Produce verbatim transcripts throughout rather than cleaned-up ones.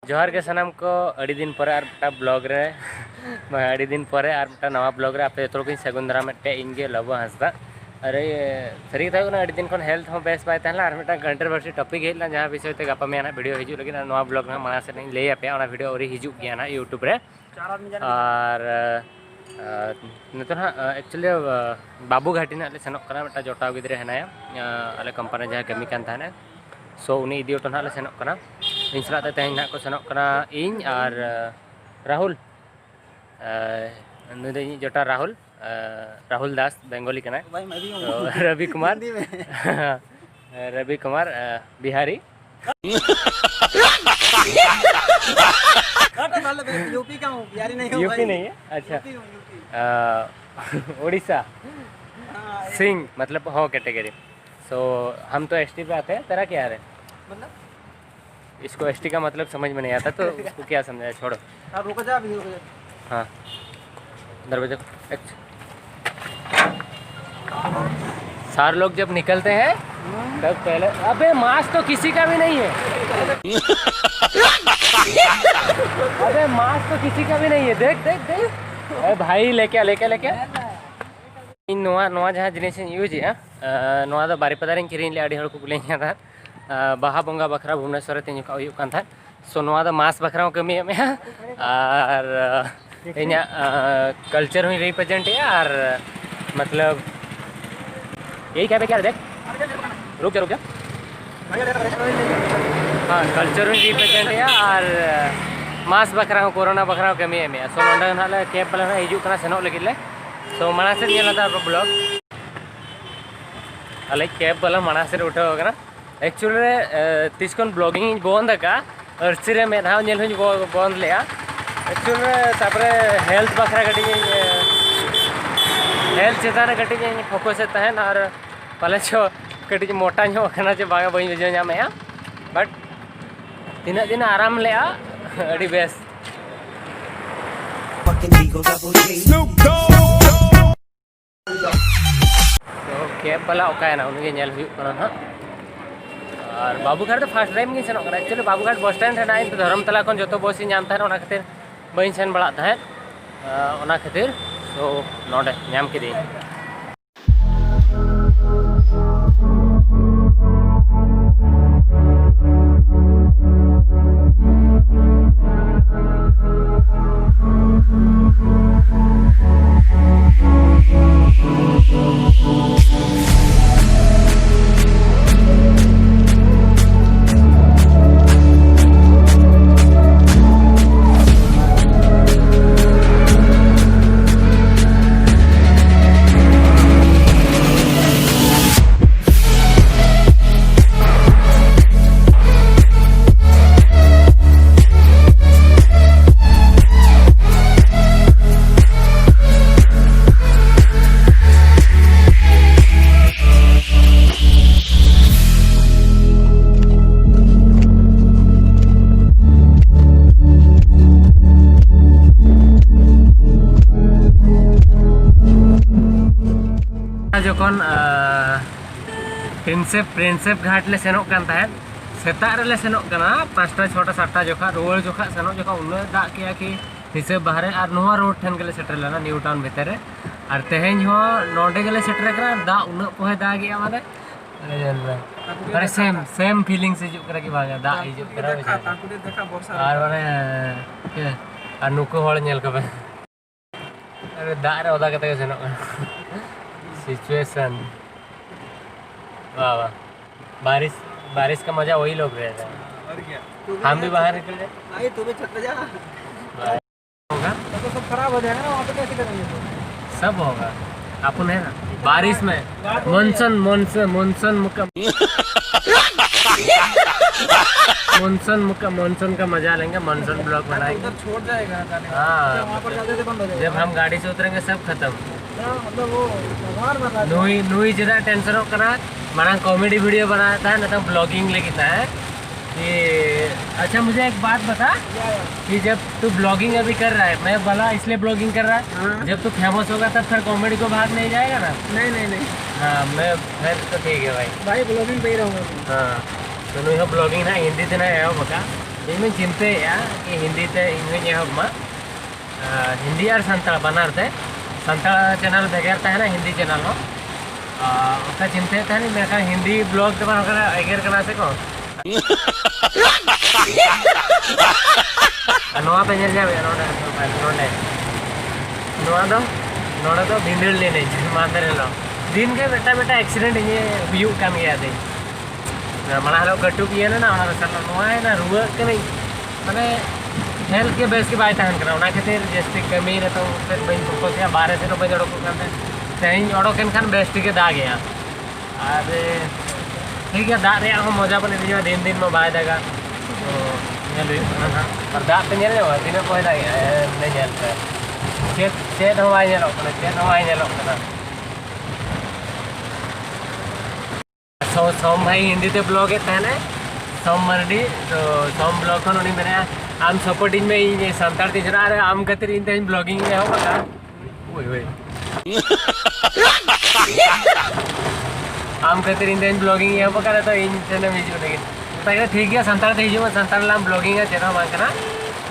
ᱡᱚᱦᱟᱨ ᱜᱮ ᱥᱟᱱᱟᱢ ᱠᱚ, ᱟᱹᱰᱤ ᱫᱤᱱ ᱯᱚᱨᱮ ᱟᱨ ᱢᱤᱫᱴᱟᱝ ᱵᱞᱚᱜ ᱨᱮ ᱵᱟᱝ, ᱟᱹᱰᱤ ᱫᱤᱱ ᱯᱚᱨᱮ ᱟᱨ ᱢᱤᱫᱴᱟᱝ ᱱᱟᱣᱟ ᱵᱞᱚᱜ ᱨᱮ ᱟᱯᱮ ᱡᱚᱛᱚ ᱦᱚᱲ ᱠᱚᱧ ᱥᱟᱹᱜᱩᱱ ᱫᱟᱨᱟᱢᱮᱫ ᱯᱮᱭᱟ, ᱤᱧ ᱜᱮ ᱞᱚᱵᱚ ᱦᱟᱸᱥᱫᱟ᱾ ᱟᱨᱮ, ᱥᱟᱹᱨᱤ ᱠᱟᱛᱷᱟ ᱦᱩᱭᱩᱜ ᱠᱟᱱᱟ, ᱟᱹᱰᱤ ᱫᱤᱱ ᱠᱷᱚᱱ ᱦᱮᱞᱛᱷ ᱦᱚᱸ ᱵᱮᱥ ᱵᱟᱭ ᱛᱟᱦᱮᱸ ᱞᱮᱱᱟ ᱟᱨ ᱢᱤᱫᱴᱟᱝ ᱠᱚᱱᱴᱨᱳᱵᱷᱟᱨᱥᱤ ᱴᱚᱯᱤᱠ ᱦᱮᱡ ᱞᱮᱱᱟ, ᱡᱟᱦᱟᱸ ᱵᱤᱥᱚᱭ ᱛᱮ ᱜᱟᱯᱟ ᱢᱮᱭᱟᱝ ᱱᱟᱜ ᱵᱷᱤᱰᱤᱭᱳ ᱦᱤᱡᱩᱜ ᱞᱟᱹᱜᱤᱫ, ᱟᱨ ᱱᱚᱣᱟ ᱵᱞᱚᱜ ᱨᱮᱦᱚᱸ ᱢᱟᱲᱟᱝ ᱥᱮᱫ ᱤᱧ ᱞᱟᱹᱭ ᱟᱯᱮᱭᱟ, ᱚᱱᱟ ᱵᱷᱤᱰᱤᱭᱳ ᱟᱹᱣᱨᱤ ᱦᱤᱡᱩᱜ ᱜᱮᱭᱟ ᱱᱟᱜ ᱭᱩᱴᱩᱵᱽ ᱨᱮ᱾ ᱟᱨ, ᱟᱨ ᱱᱤᱛᱚᱜ ᱦᱟᱸᱜ, ᱮᱠᱪᱩᱭᱮᱞᱤ, ᱵᱟᱹᱵᱩ ᱜᱷᱟᱴᱤ ᱱᱟᱜ ᱞᱮ ᱥᱮᱱᱚᱜ ᱠᱟᱱᱟ, ᱢᱤᱫᱴᱟᱝ ᱡᱚᱴᱟᱣ ᱜᱤᱫᱽᱨᱟᱹ ᱦᱮᱱᱟᱭᱟ, ᱟᱞᱮ ᱠᱳᱢᱯᱟᱱᱤ ᱨᱮ ᱡᱟᱦᱟᱸᱭ ᱠᱟᱹᱢᱤ ᱠᱟᱱ ᱛᱟᱦᱮᱱᱟ, ᱥᱳ ᱩᱱᱤ ᱤᱫᱤ ᱦᱚᱴᱚ ᱱᱟᱜ ᱞᱮ ᱥᱮᱱᱚᱜ ᱠᱟᱱᱟ᱾ ᱤᱧ ᱥᱟᱞᱟᱜ ᱛᱮ ᱛᱮᱦᱮᱧ ᱱᱟᱜ ᱠᱚ ᱥᱮᱱᱚᱜ ᱠᱟᱱᱟ ᱤᱧ ᱟᱨ, ᱨᱟᱦᱩᱞ᱾ ᱱᱩᱭ ᱫᱚ ᱤᱧᱤᱡ ᱡᱚᱴᱟᱣ ᱨᱟᱦᱩᱞ, ᱨᱟᱦᱩᱞ ᱫᱟᱥ, ᱵᱮᱝᱜᱚᱞᱤ ᱠᱟᱱᱟᱭ᱾ ᱵᱷᱟᱭ, ᱢᱟᱭ ᱵᱷᱤ ᱛᱚ, ᱨᱚᱵᱤ ᱠᱩᱢᱟᱨ᱾ ᱦᱤᱱᱫᱤ ᱢᱮ᱾ ᱨᱚᱵᱤ ᱠᱩᱢᱟᱨ, ᱵᱤᱦᱟᱨᱤ। हटो साले, मैं यूपी का हूँ, बिहारी नहीं हूँ यूपी भाई। नहीं है? अच्छा। यूपी हूँ, यूपी। अ, उड़ीसा। हाँ, ये सिंह, मतलब हो कैटेगरी। सो हम तो एसटी पे आते हैं, तेरा क्या है? मतलब? इसको एसटी का मतलब समझ में नहीं आता, तो उसको क्या समझाया, छोड़ो। आप रुको जा, अभी रुको जा। हाँ, दरवाजा। अच्छा। सार लोग जब निकलते हैं, तब पहले, अबे, मास्क तो किसी का भी नहीं है। अबे, मास्क तो किसी का भी नहीं है। देख, देख, देख। अरे भाई, लेके आ, लेके आ, लेके आ। ᱤᱧ ᱱᱚᱣᱟ, ᱱᱚᱣᱟ ᱡᱟᱦᱟᱸ ᱡᱤᱱᱤᱥ ᱤᱧ ᱤᱭᱩᱡᱽ ᱮᱫᱼᱟ, ᱟᱸ, ᱱᱚᱣᱟ ᱫᱚ ᱵᱟᱨᱤᱯᱟᱫᱟ ᱨᱤᱧ ᱠᱤᱨᱤᱧ ᱞᱮᱫᱼᱟ, ᱟᱹᱰᱤ ᱦᱚᱲ ᱠᱚ ᱠᱩᱞᱤᱧ ᱠᱟᱱ ᱛᱟᱦᱮᱸᱫ᱾ ᱟᱸ, ᱵᱟᱦᱟ ᱵᱚᱸᱜᱟ ᱵᱟᱠᱷᱨᱟ ᱵᱷᱩᱵᱽᱱᱮᱥᱚᱨ ᱨᱮ ᱛᱤᱧ ᱡᱚᱠᱷᱚᱱ ᱦᱩᱭᱩᱜ ᱠᱟᱱ ᱛᱟᱦᱮᱸᱫ᱾ ᱥᱳ ᱱᱚᱣᱟ ᱫᱚ ᱢᱟᱥ ᱵᱟᱠᱷᱨᱟ ᱦᱚᱸ ᱠᱟᱹᱢᱤ ᱮᱢᱮᱜᱼᱟ, ᱟᱨ, ᱟᱸ, ᱤᱧᱟᱹᱜ, ᱟᱸ, ᱠᱟᱞᱪᱟᱨ ᱦᱚᱸᱧ ᱨᱤᱯᱨᱮᱡᱮᱱᱴ ᱮᱫᱼᱟ, ᱟᱨ ᱢᱚᱛᱞᱚᱵ ᱮᱭ ᱠᱭᱟ ᱵᱮ ᱠᱭᱟ ᱨᱮ ᱫᱮᱠᱷ, ᱨᱩᱠ ᱡᱟ, ᱨᱩᱠ ᱡᱟ᱾ ᱦᱮᱸ, ᱠᱟᱞᱪᱟᱨ ᱦᱚᱸᱧ ᱨᱤᱯᱨᱮᱡᱮᱱᱴ ᱮᱫᱼᱟ ᱟᱨ ᱢᱟᱥ ᱵᱟᱠᱷᱨᱟ ᱦᱚᱸ, ᱠᱳᱨᱳᱱᱟ ᱵᱟᱠᱷᱨᱟ ᱦᱚᱸ ᱠᱟᱹᱢᱤ ᱮᱢᱮᱜᱼᱟ᱾ ᱥᱳ ᱱᱚᱸᱰᱮ ᱱᱟᱦᱟᱜ ᱞᱮ ᱠᱮᱵᱽ ᱵᱟᱞᱟ ᱱᱟᱦᱟᱜ ᱦᱤᱡᱩᱜ ᱠᱟᱱᱟ ᱥᱮᱱᱚᱜ ᱞᱟᱹᱜᱤᱫ ᱞᱮ᱾ ᱥᱳ ᱢᱟᱲᱟᱝ ᱥᱮᱫ ᱧᱮᱞ ᱦᱟᱛᱟᱲ ᱯᱮ ᱵᱞᱚᱜ᱾ ᱟᱞᱮ ᱠᱮᱵᱽ ᱵᱟᱞᱟ ᱢᱟᱲᱟᱝ ᱥᱮᱫ ᱩᱴᱷᱟᱹᱣ ᱟᱠᱟᱱᱟ᱾ ᱮᱠᱪᱩᱭᱮᱞᱤ ᱨᱮ, ᱮ, ᱛᱤᱥ ᱠᱷᱚᱱ ᱵᱞᱚᱜᱤᱝ ᱤᱧ ᱵᱚᱱᱫ ᱟᱠᱟᱫᱼᱟ, ᱟᱹᱨᱥᱤ ᱨᱮ ᱢᱮᱫ ᱫᱷᱟᱣ ᱧᱮᱞ ᱦᱚᱸᱧ ᱵᱚ-, ᱵᱚᱱᱫ ᱞᱮᱫᱼᱟ᱾ ᱮᱠᱪᱩᱭᱮᱞᱤ ᱨᱮ, ᱛᱟᱨᱯᱚᱨᱮ ᱦᱮᱞᱛᱷ ᱵᱟᱠᱷᱨᱟ ᱠᱟᱹᱴᱤᱡ ᱤᱧ, ᱮ, ᱦᱮᱞᱛᱷ ᱪᱮᱛᱟᱱ ᱨᱮ ᱠᱟᱹᱴᱤᱡ ᱤᱧ ᱯᱷᱳᱠᱟᱥ ᱮᱫ ᱛᱟᱦᱮᱸᱫ, ᱟᱨ ᱯᱟᱞᱮ ᱪᱚ ᱠᱟᱹᱴᱤᱡ ᱢᱚᱴᱟ ᱧᱚᱜ ᱠᱟᱱᱟ ᱪᱮ ᱵᱟᱝᱟ, ᱵᱟᱹᱧ ᱵᱩᱡᱷᱟᱹᱣ ᱧᱟᱢᱮᱫᱼᱟ᱾ ᱵᱟᱴ ᱛᱤᱱᱟᱹᱜ ᱫᱤᱱ ᱟᱨᱟᱢ ᱞᱮᱫᱼᱟ, ᱟᱹᱰᱤ ᱵᱮᱥ᱾ ᱛᱚ, ᱠᱮᱵᱽ ᱵᱟᱞᱟ ᱚᱠᱟᱭᱮᱱᱟ? ᱩᱱᱤᱜᱮ ᱧᱮᱞ ᱦᱩᱭᱩᱜ ᱠᱟᱱᱟ ᱱᱟᱦᱟᱜ᱾ ᱟᱨ ᱵᱟᱵᱩᱜᱷᱟᱴ ᱫᱚ ᱯᱷᱟᱥᱴ ᱴᱟᱭᱤᱢ ᱜᱤᱧ ᱥᱮᱱᱚᱜ ᱠᱟᱱᱟ᱾ ᱮᱠᱪᱩᱭᱮᱞᱤ ᱵᱟᱵᱩᱜᱷᱟᱴ ᱵᱚᱥ ᱥᱴᱮᱱᱰ ᱨᱮ ᱦᱮᱱᱟᱜ ᱤᱧ, ᱫᱷᱚᱨᱚᱢᱛᱚᱞᱟ ᱠᱷᱚᱱ ᱡᱚᱛᱚ ᱵᱚᱥ ᱤᱧ ᱧᱟᱢ ᱛᱟᱦᱮᱸᱫ, ᱚᱱᱟ ᱠᱷᱟᱹᱛᱤᱨ ᱵᱟᱹᱧ ᱥᱮᱱ ᱵᱟᱲᱟᱜ ᱛᱟᱦᱮᱸᱫ᱾ ᱚᱱᱟ ᱠᱷᱟᱹᱛᱤᱨ ᱛᱚ ᱱᱚᱰᱮ ᱧᱟᱢ ᱠᱤᱫᱟᱹᱧ᱾ ᱡᱚᱠᱷᱚᱱ ᱯᱨᱤᱱᱥᱮᱯ ᱯᱨᱤᱱᱥᱮᱯ ᱜᱷᱟᱴ ᱞᱮ ᱥᱮᱱᱚᱜ ᱠᱟᱱ ᱛᱟᱦᱮᱸᱫ, ᱥᱮᱛᱟᱜ ᱨᱮᱞᱮ ᱥᱮᱱᱚᱜ ᱠᱟᱱᱟ ᱯᱟᱸᱪᱴᱟ ᱪᱷᱚᱴᱟ ᱥᱟᱛᱴᱟ ᱡᱚᱠᱷᱟ, ᱨᱩᱣᱟᱹᱲ ᱡᱚᱠᱷᱟ ᱥᱮᱱᱚᱜ ᱡᱚᱠᱷᱟ ᱩᱱᱟᱹᱜ ᱫᱟᱜ ᱠᱮᱜᱼᱟ ᱠᱤ ᱦᱤᱥᱟᱹᱵ ᱵᱟᱦᱨᱮ᱾ ᱟᱨ ᱱᱚᱣᱟ ᱨᱳᱰ ᱴᱷᱮᱱ ᱜᱮᱞᱮ ᱥᱮᱴᱮᱨ ᱞᱮᱱᱟ, ᱱᱤᱭᱩ ᱴᱟᱣᱩᱱ ᱵᱷᱤᱛᱤᱨ ᱨᱮ᱾ ᱟᱨ ᱛᱮᱦᱮᱧ ᱦᱚᱸ ᱱᱚᱰᱮ ᱜᱮᱞᱮ ᱥᱮᱴᱮᱨ ᱟᱠᱟᱱᱟ, ᱫᱟᱜ ᱩᱱᱟᱹᱜ ᱯᱚᱦᱮ ᱫᱟᱜᱮᱜᱼᱟ, ᱢᱟᱱᱮ ᱧᱮᱞ ᱢᱮ, ᱢᱟᱱᱮ ᱥᱮᱢ ᱥᱮᱢ ᱯᱷᱤᱞᱤᱝᱥ ᱦᱤᱡᱩᱜ ᱠᱟᱱᱟ ᱠᱤ ᱵᱟᱝ, ᱫᱟᱜ ᱦᱤᱡᱩᱜ ᱠᱟᱱᱟ, ᱵᱩᱡᱷᱟᱹᱣ᱾ ᱟᱨ ᱢᱟᱱᱮ ᱪᱮᱫ, ᱟᱨ ᱱᱩᱠᱩ ᱦᱚᱲ ᱧᱮᱞ ᱠᱚᱯᱮ, ᱟᱨᱮ ᱫᱟᱜ ᱨᱮ ᱚᱫᱟ ᱠᱟᱛᱮ ᱠᱚ ᱥᱮᱱᱚᱜ ᱠᱟᱱᱟ᱾ सिचुएशन। वाह वाह, बारिश, बारिश का मजा वही लोग रहे हैं। और क्या? हम भी बाहर निकल जाए। भाई, तू भी छत पे जा। होगा। तो सब खराब हो जाएगा ना, वहाँ पे कैसे करेंगे? सब होगा। अपन है ना, बारिश में मानसून, मानसून, मानसून मुका मानसून मुका मानसून का मजा लेंगे, मानसून ब्लॉग बनाएंगे। उधर छोड़ जाएगा जाने का। हाँ। जब वहाँ पर जाते थे बंद हो जाएगा। जब हम गाड़ी से उतरेंगे, सब खत्म। हाँ, मतलब वो भगवान बता दे। नुई, नुई ज़्यादा टेंशन हो करा, माना कॉमेडी वीडियो बनाता है ना, तो ब्लॉगिंग लेकिन है। ये, अच्छा, मुझे एक बात बता कि जब तू ब्लॉगिंग अभी कर रहा है, मैं भला इसलिए ब्लॉगिंग कर रहा है, हाँ। जब तू फेमस होगा तब फिर कॉमेडी को भाग नहीं जाएगा ना? नहीं, नहीं, नहीं। हाँ, मैं फिर तो ठीक है भाई। भाई, ब्लॉगिंग पे ही रहूँगा मैं। हाँ। ᱱᱩᱭ ᱦᱚᱸ ᱵᱞᱚᱜᱤᱝ ᱱᱟᱦᱟᱜ ᱦᱤᱱᱫᱤ ᱛᱮ ᱱᱟᱦᱟᱜ ᱮᱦᱚᱵ ᱟᱠᱟᱫ᱾ ᱤᱧ ᱦᱚᱸᱧ ᱪᱤᱱᱛᱟᱹᱭᱮᱫᱼᱟ ᱠᱤ ᱦᱤᱱᱫᱤ ᱛᱮ ᱤᱧ ᱦᱚᱸᱧ ᱮᱦᱚᱵ ᱢᱟ᱾ ᱟᱨ ᱦᱤᱱᱫᱤ ᱟᱨ ᱥᱟᱱᱛᱟᱲ ᱵᱟᱱᱟᱨ ᱛᱮ᱾ ᱥᱟᱱᱛᱟᱲ ᱪᱮᱱᱮᱞ ᱵᱷᱮᱜᱟᱨ ᱛᱟᱦᱮᱱᱟ, ᱦᱤᱱᱫᱤ ᱪᱮᱱᱮᱞ ᱦᱚᱸ᱾ ᱟᱨ ᱚᱱᱠᱟ ᱪᱤᱱᱛᱟᱹᱭᱮᱫ ᱛᱟᱦᱮᱱᱤᱧ, ᱢᱮᱱᱠᱷᱟᱱ ᱦᱤᱱᱫᱤ ᱵᱞᱚᱜ ᱫᱚ ᱵᱟᱝ ᱠᱟᱱᱟ, ᱮᱜᱮᱨ ᱠᱟᱱᱟ ᱥᱮ ᱠᱚ᱾ ᱟᱨ ᱱᱚᱣᱟ ᱯᱮ ᱧᱮᱞ ᱧᱟᱢᱮᱫᱼᱟ ᱱᱚᱰᱮ, ᱱᱚᱰᱮ᱾ ᱱᱚᱣᱟ ᱫᱚ, ᱱᱚᱰᱮ ᱫᱚ ᱵᱷᱤᱸᱫᱟᱹᱲ ᱞᱮᱱᱟᱹᱧ ᱢᱟᱦᱫᱮᱨ ᱦᱤᱞᱳᱜ᱾ ᱫᱤᱱ ᱜᱮ ᱢᱤᱫᱴᱟᱝ ᱢᱤᱫᱴᱟᱝ ᱮᱠᱥᱤᱰᱮᱱᱴ ᱤᱧᱟᱹᱜ ᱦᱩᱭᱩᱜ ᱠᱟᱱ ᱜᱮᱭᱟ ᱫᱤᱱ᱾ ᱢᱟᱲᱟᱝ ᱦᱤᱞᱳᱜ ᱠᱟᱹᱴᱩᱵ ᱤᱭᱟᱹ ᱞᱮᱱᱟ, ᱚᱱᱟ ᱫᱚᱥᱟᱨ ᱦᱤᱞᱳᱜ ᱱᱚᱣᱟ ᱮᱱᱟ, ᱨᱩᱣᱟᱹᱜ ᱠᱟᱹᱱᱟᱹᱧ᱾ ᱢᱟᱱᱮ ᱦᱮᱞᱛᱷ ᱜᱮ ᱵᱮᱥ ᱜᱮ ᱵᱟᱭ ᱛᱟᱦᱮᱱ ᱠᱟᱱᱟ, ᱚᱱᱟ ᱠᱷᱟᱹᱛᱤᱨ ᱡᱟᱹᱥᱛᱤ ᱠᱟᱹᱢᱤ ᱱᱤᱛᱚᱝ ᱥᱮᱫ ᱵᱟᱹᱧ ᱯᱷᱳᱠᱟᱥᱮᱜᱼᱟ, ᱵᱟᱦᱨᱮ ᱥᱮᱫ ᱦᱚᱸ ᱵᱟᱹᱧ ᱚᱰᱚᱠᱚᱜ ᱠᱟᱱ ᱛᱟᱦᱮᱸᱫ᱾ ᱛᱮᱦᱮᱧ ᱚᱰᱚᱠ ᱮᱱ ᱠᱷᱟᱱ ᱵᱮᱥ ᱴᱷᱤᱠ ᱮ ᱫᱟᱜᱮᱜᱼᱟ᱾ ᱟᱨ ᱴᱷᱤᱠ ᱜᱮᱭᱟ, ᱫᱟᱜ ᱨᱮᱭᱟᱜ ᱦᱚᱸ ᱢᱚᱡᱟ ᱵᱚᱱ ᱤᱫᱤᱭᱟ, ᱫᱤᱱ ᱫᱤᱱ ᱢᱟ ᱵᱟᱭ ᱫᱟᱜᱟ᱾ ᱛᱚ ᱧᱮᱞ ᱦᱩᱭᱩᱜ ᱠᱟᱱᱟ ᱱᱟᱦᱟᱜ᱾ ᱟᱨ ᱫᱟᱜ ᱯᱮ ᱧᱮᱞ ᱧᱟᱢᱟ, ᱛᱤᱱᱟᱹᱜ ᱠᱚᱭ ᱫᱟᱜᱮᱜᱼᱟ, ᱮ, ᱧᱮᱞ ᱯᱮ᱾ ᱪᱮᱫ, ᱪᱮᱫ ᱦᱚᱸ ᱵᱟᱭ ᱧᱮᱞᱚᱜ ᱠᱟᱱᱟ, ᱪᱮᱫ ᱦᱚᱸ ᱵᱟᱭ ᱧᱮᱞᱚᱜ ᱠᱟᱱᱟ᱾ ᱥᱚ-, ᱥᱚᱢ ᱵᱷᱟᱭ ᱦᱤᱱᱫᱤ ᱛᱮ ᱵᱞᱚᱜ ᱮᱫ ᱛᱟᱦᱮᱱᱟᱭ, ᱥᱚᱢ ᱢᱟᱨᱰᱤ᱾ ᱛᱚ ᱥᱚᱢ ᱵᱞᱚᱜ ᱠᱷᱚᱱ ᱩᱱᱤ ᱢᱮᱱᱟᱭᱟ, "ᱟᱢ ᱥᱟᱯᱳᱨᱴᱤᱧ ᱢᱮ, ᱤᱧ ᱥᱟᱱᱛᱟᱲ ᱛᱤᱧ ᱥᱮᱬᱟ, ᱟᱨ ᱟᱢ ᱠᱷᱟᱹᱛᱤᱨ ᱤᱧ ᱛᱮᱦᱮᱧ ᱵᱞᱚᱜᱤᱝ ᱤᱧ ᱮᱦᱚᱵ ᱟᱠᱟᱫᱟ᱾" ᱳᱭ, ᱳᱭ᱾ ᱟᱢ ᱠᱷᱟᱹᱛᱤᱨ ᱤᱧ ᱛᱮᱦᱮᱧ ᱵᱞᱚᱜᱤᱝ ᱤᱧ ᱮᱦᱚᱵ ᱟᱠᱟᱫᱟ, ᱛᱚ ᱤᱧ ᱴᱷᱮᱱᱮᱢ ᱦᱤᱡᱩᱜ ᱞᱟᱹᱜᱤᱫ᱾ ᱢᱮᱛᱟᱭ ᱠᱟᱱᱟ, "ᱴᱷᱤᱠ ᱜᱮᱭᱟ, ᱥᱟᱱᱛᱟᱲ ᱛᱮ ᱦᱤᱡᱩᱜ ᱢᱮ, ᱥᱟᱱᱛᱟᱲ ᱞᱟᱝ ᱵᱞᱚᱜᱤᱝᱟ, ᱪᱮᱫ ᱦᱚᱸ ᱵᱟᱝ ᱠᱟᱱᱟ᱾"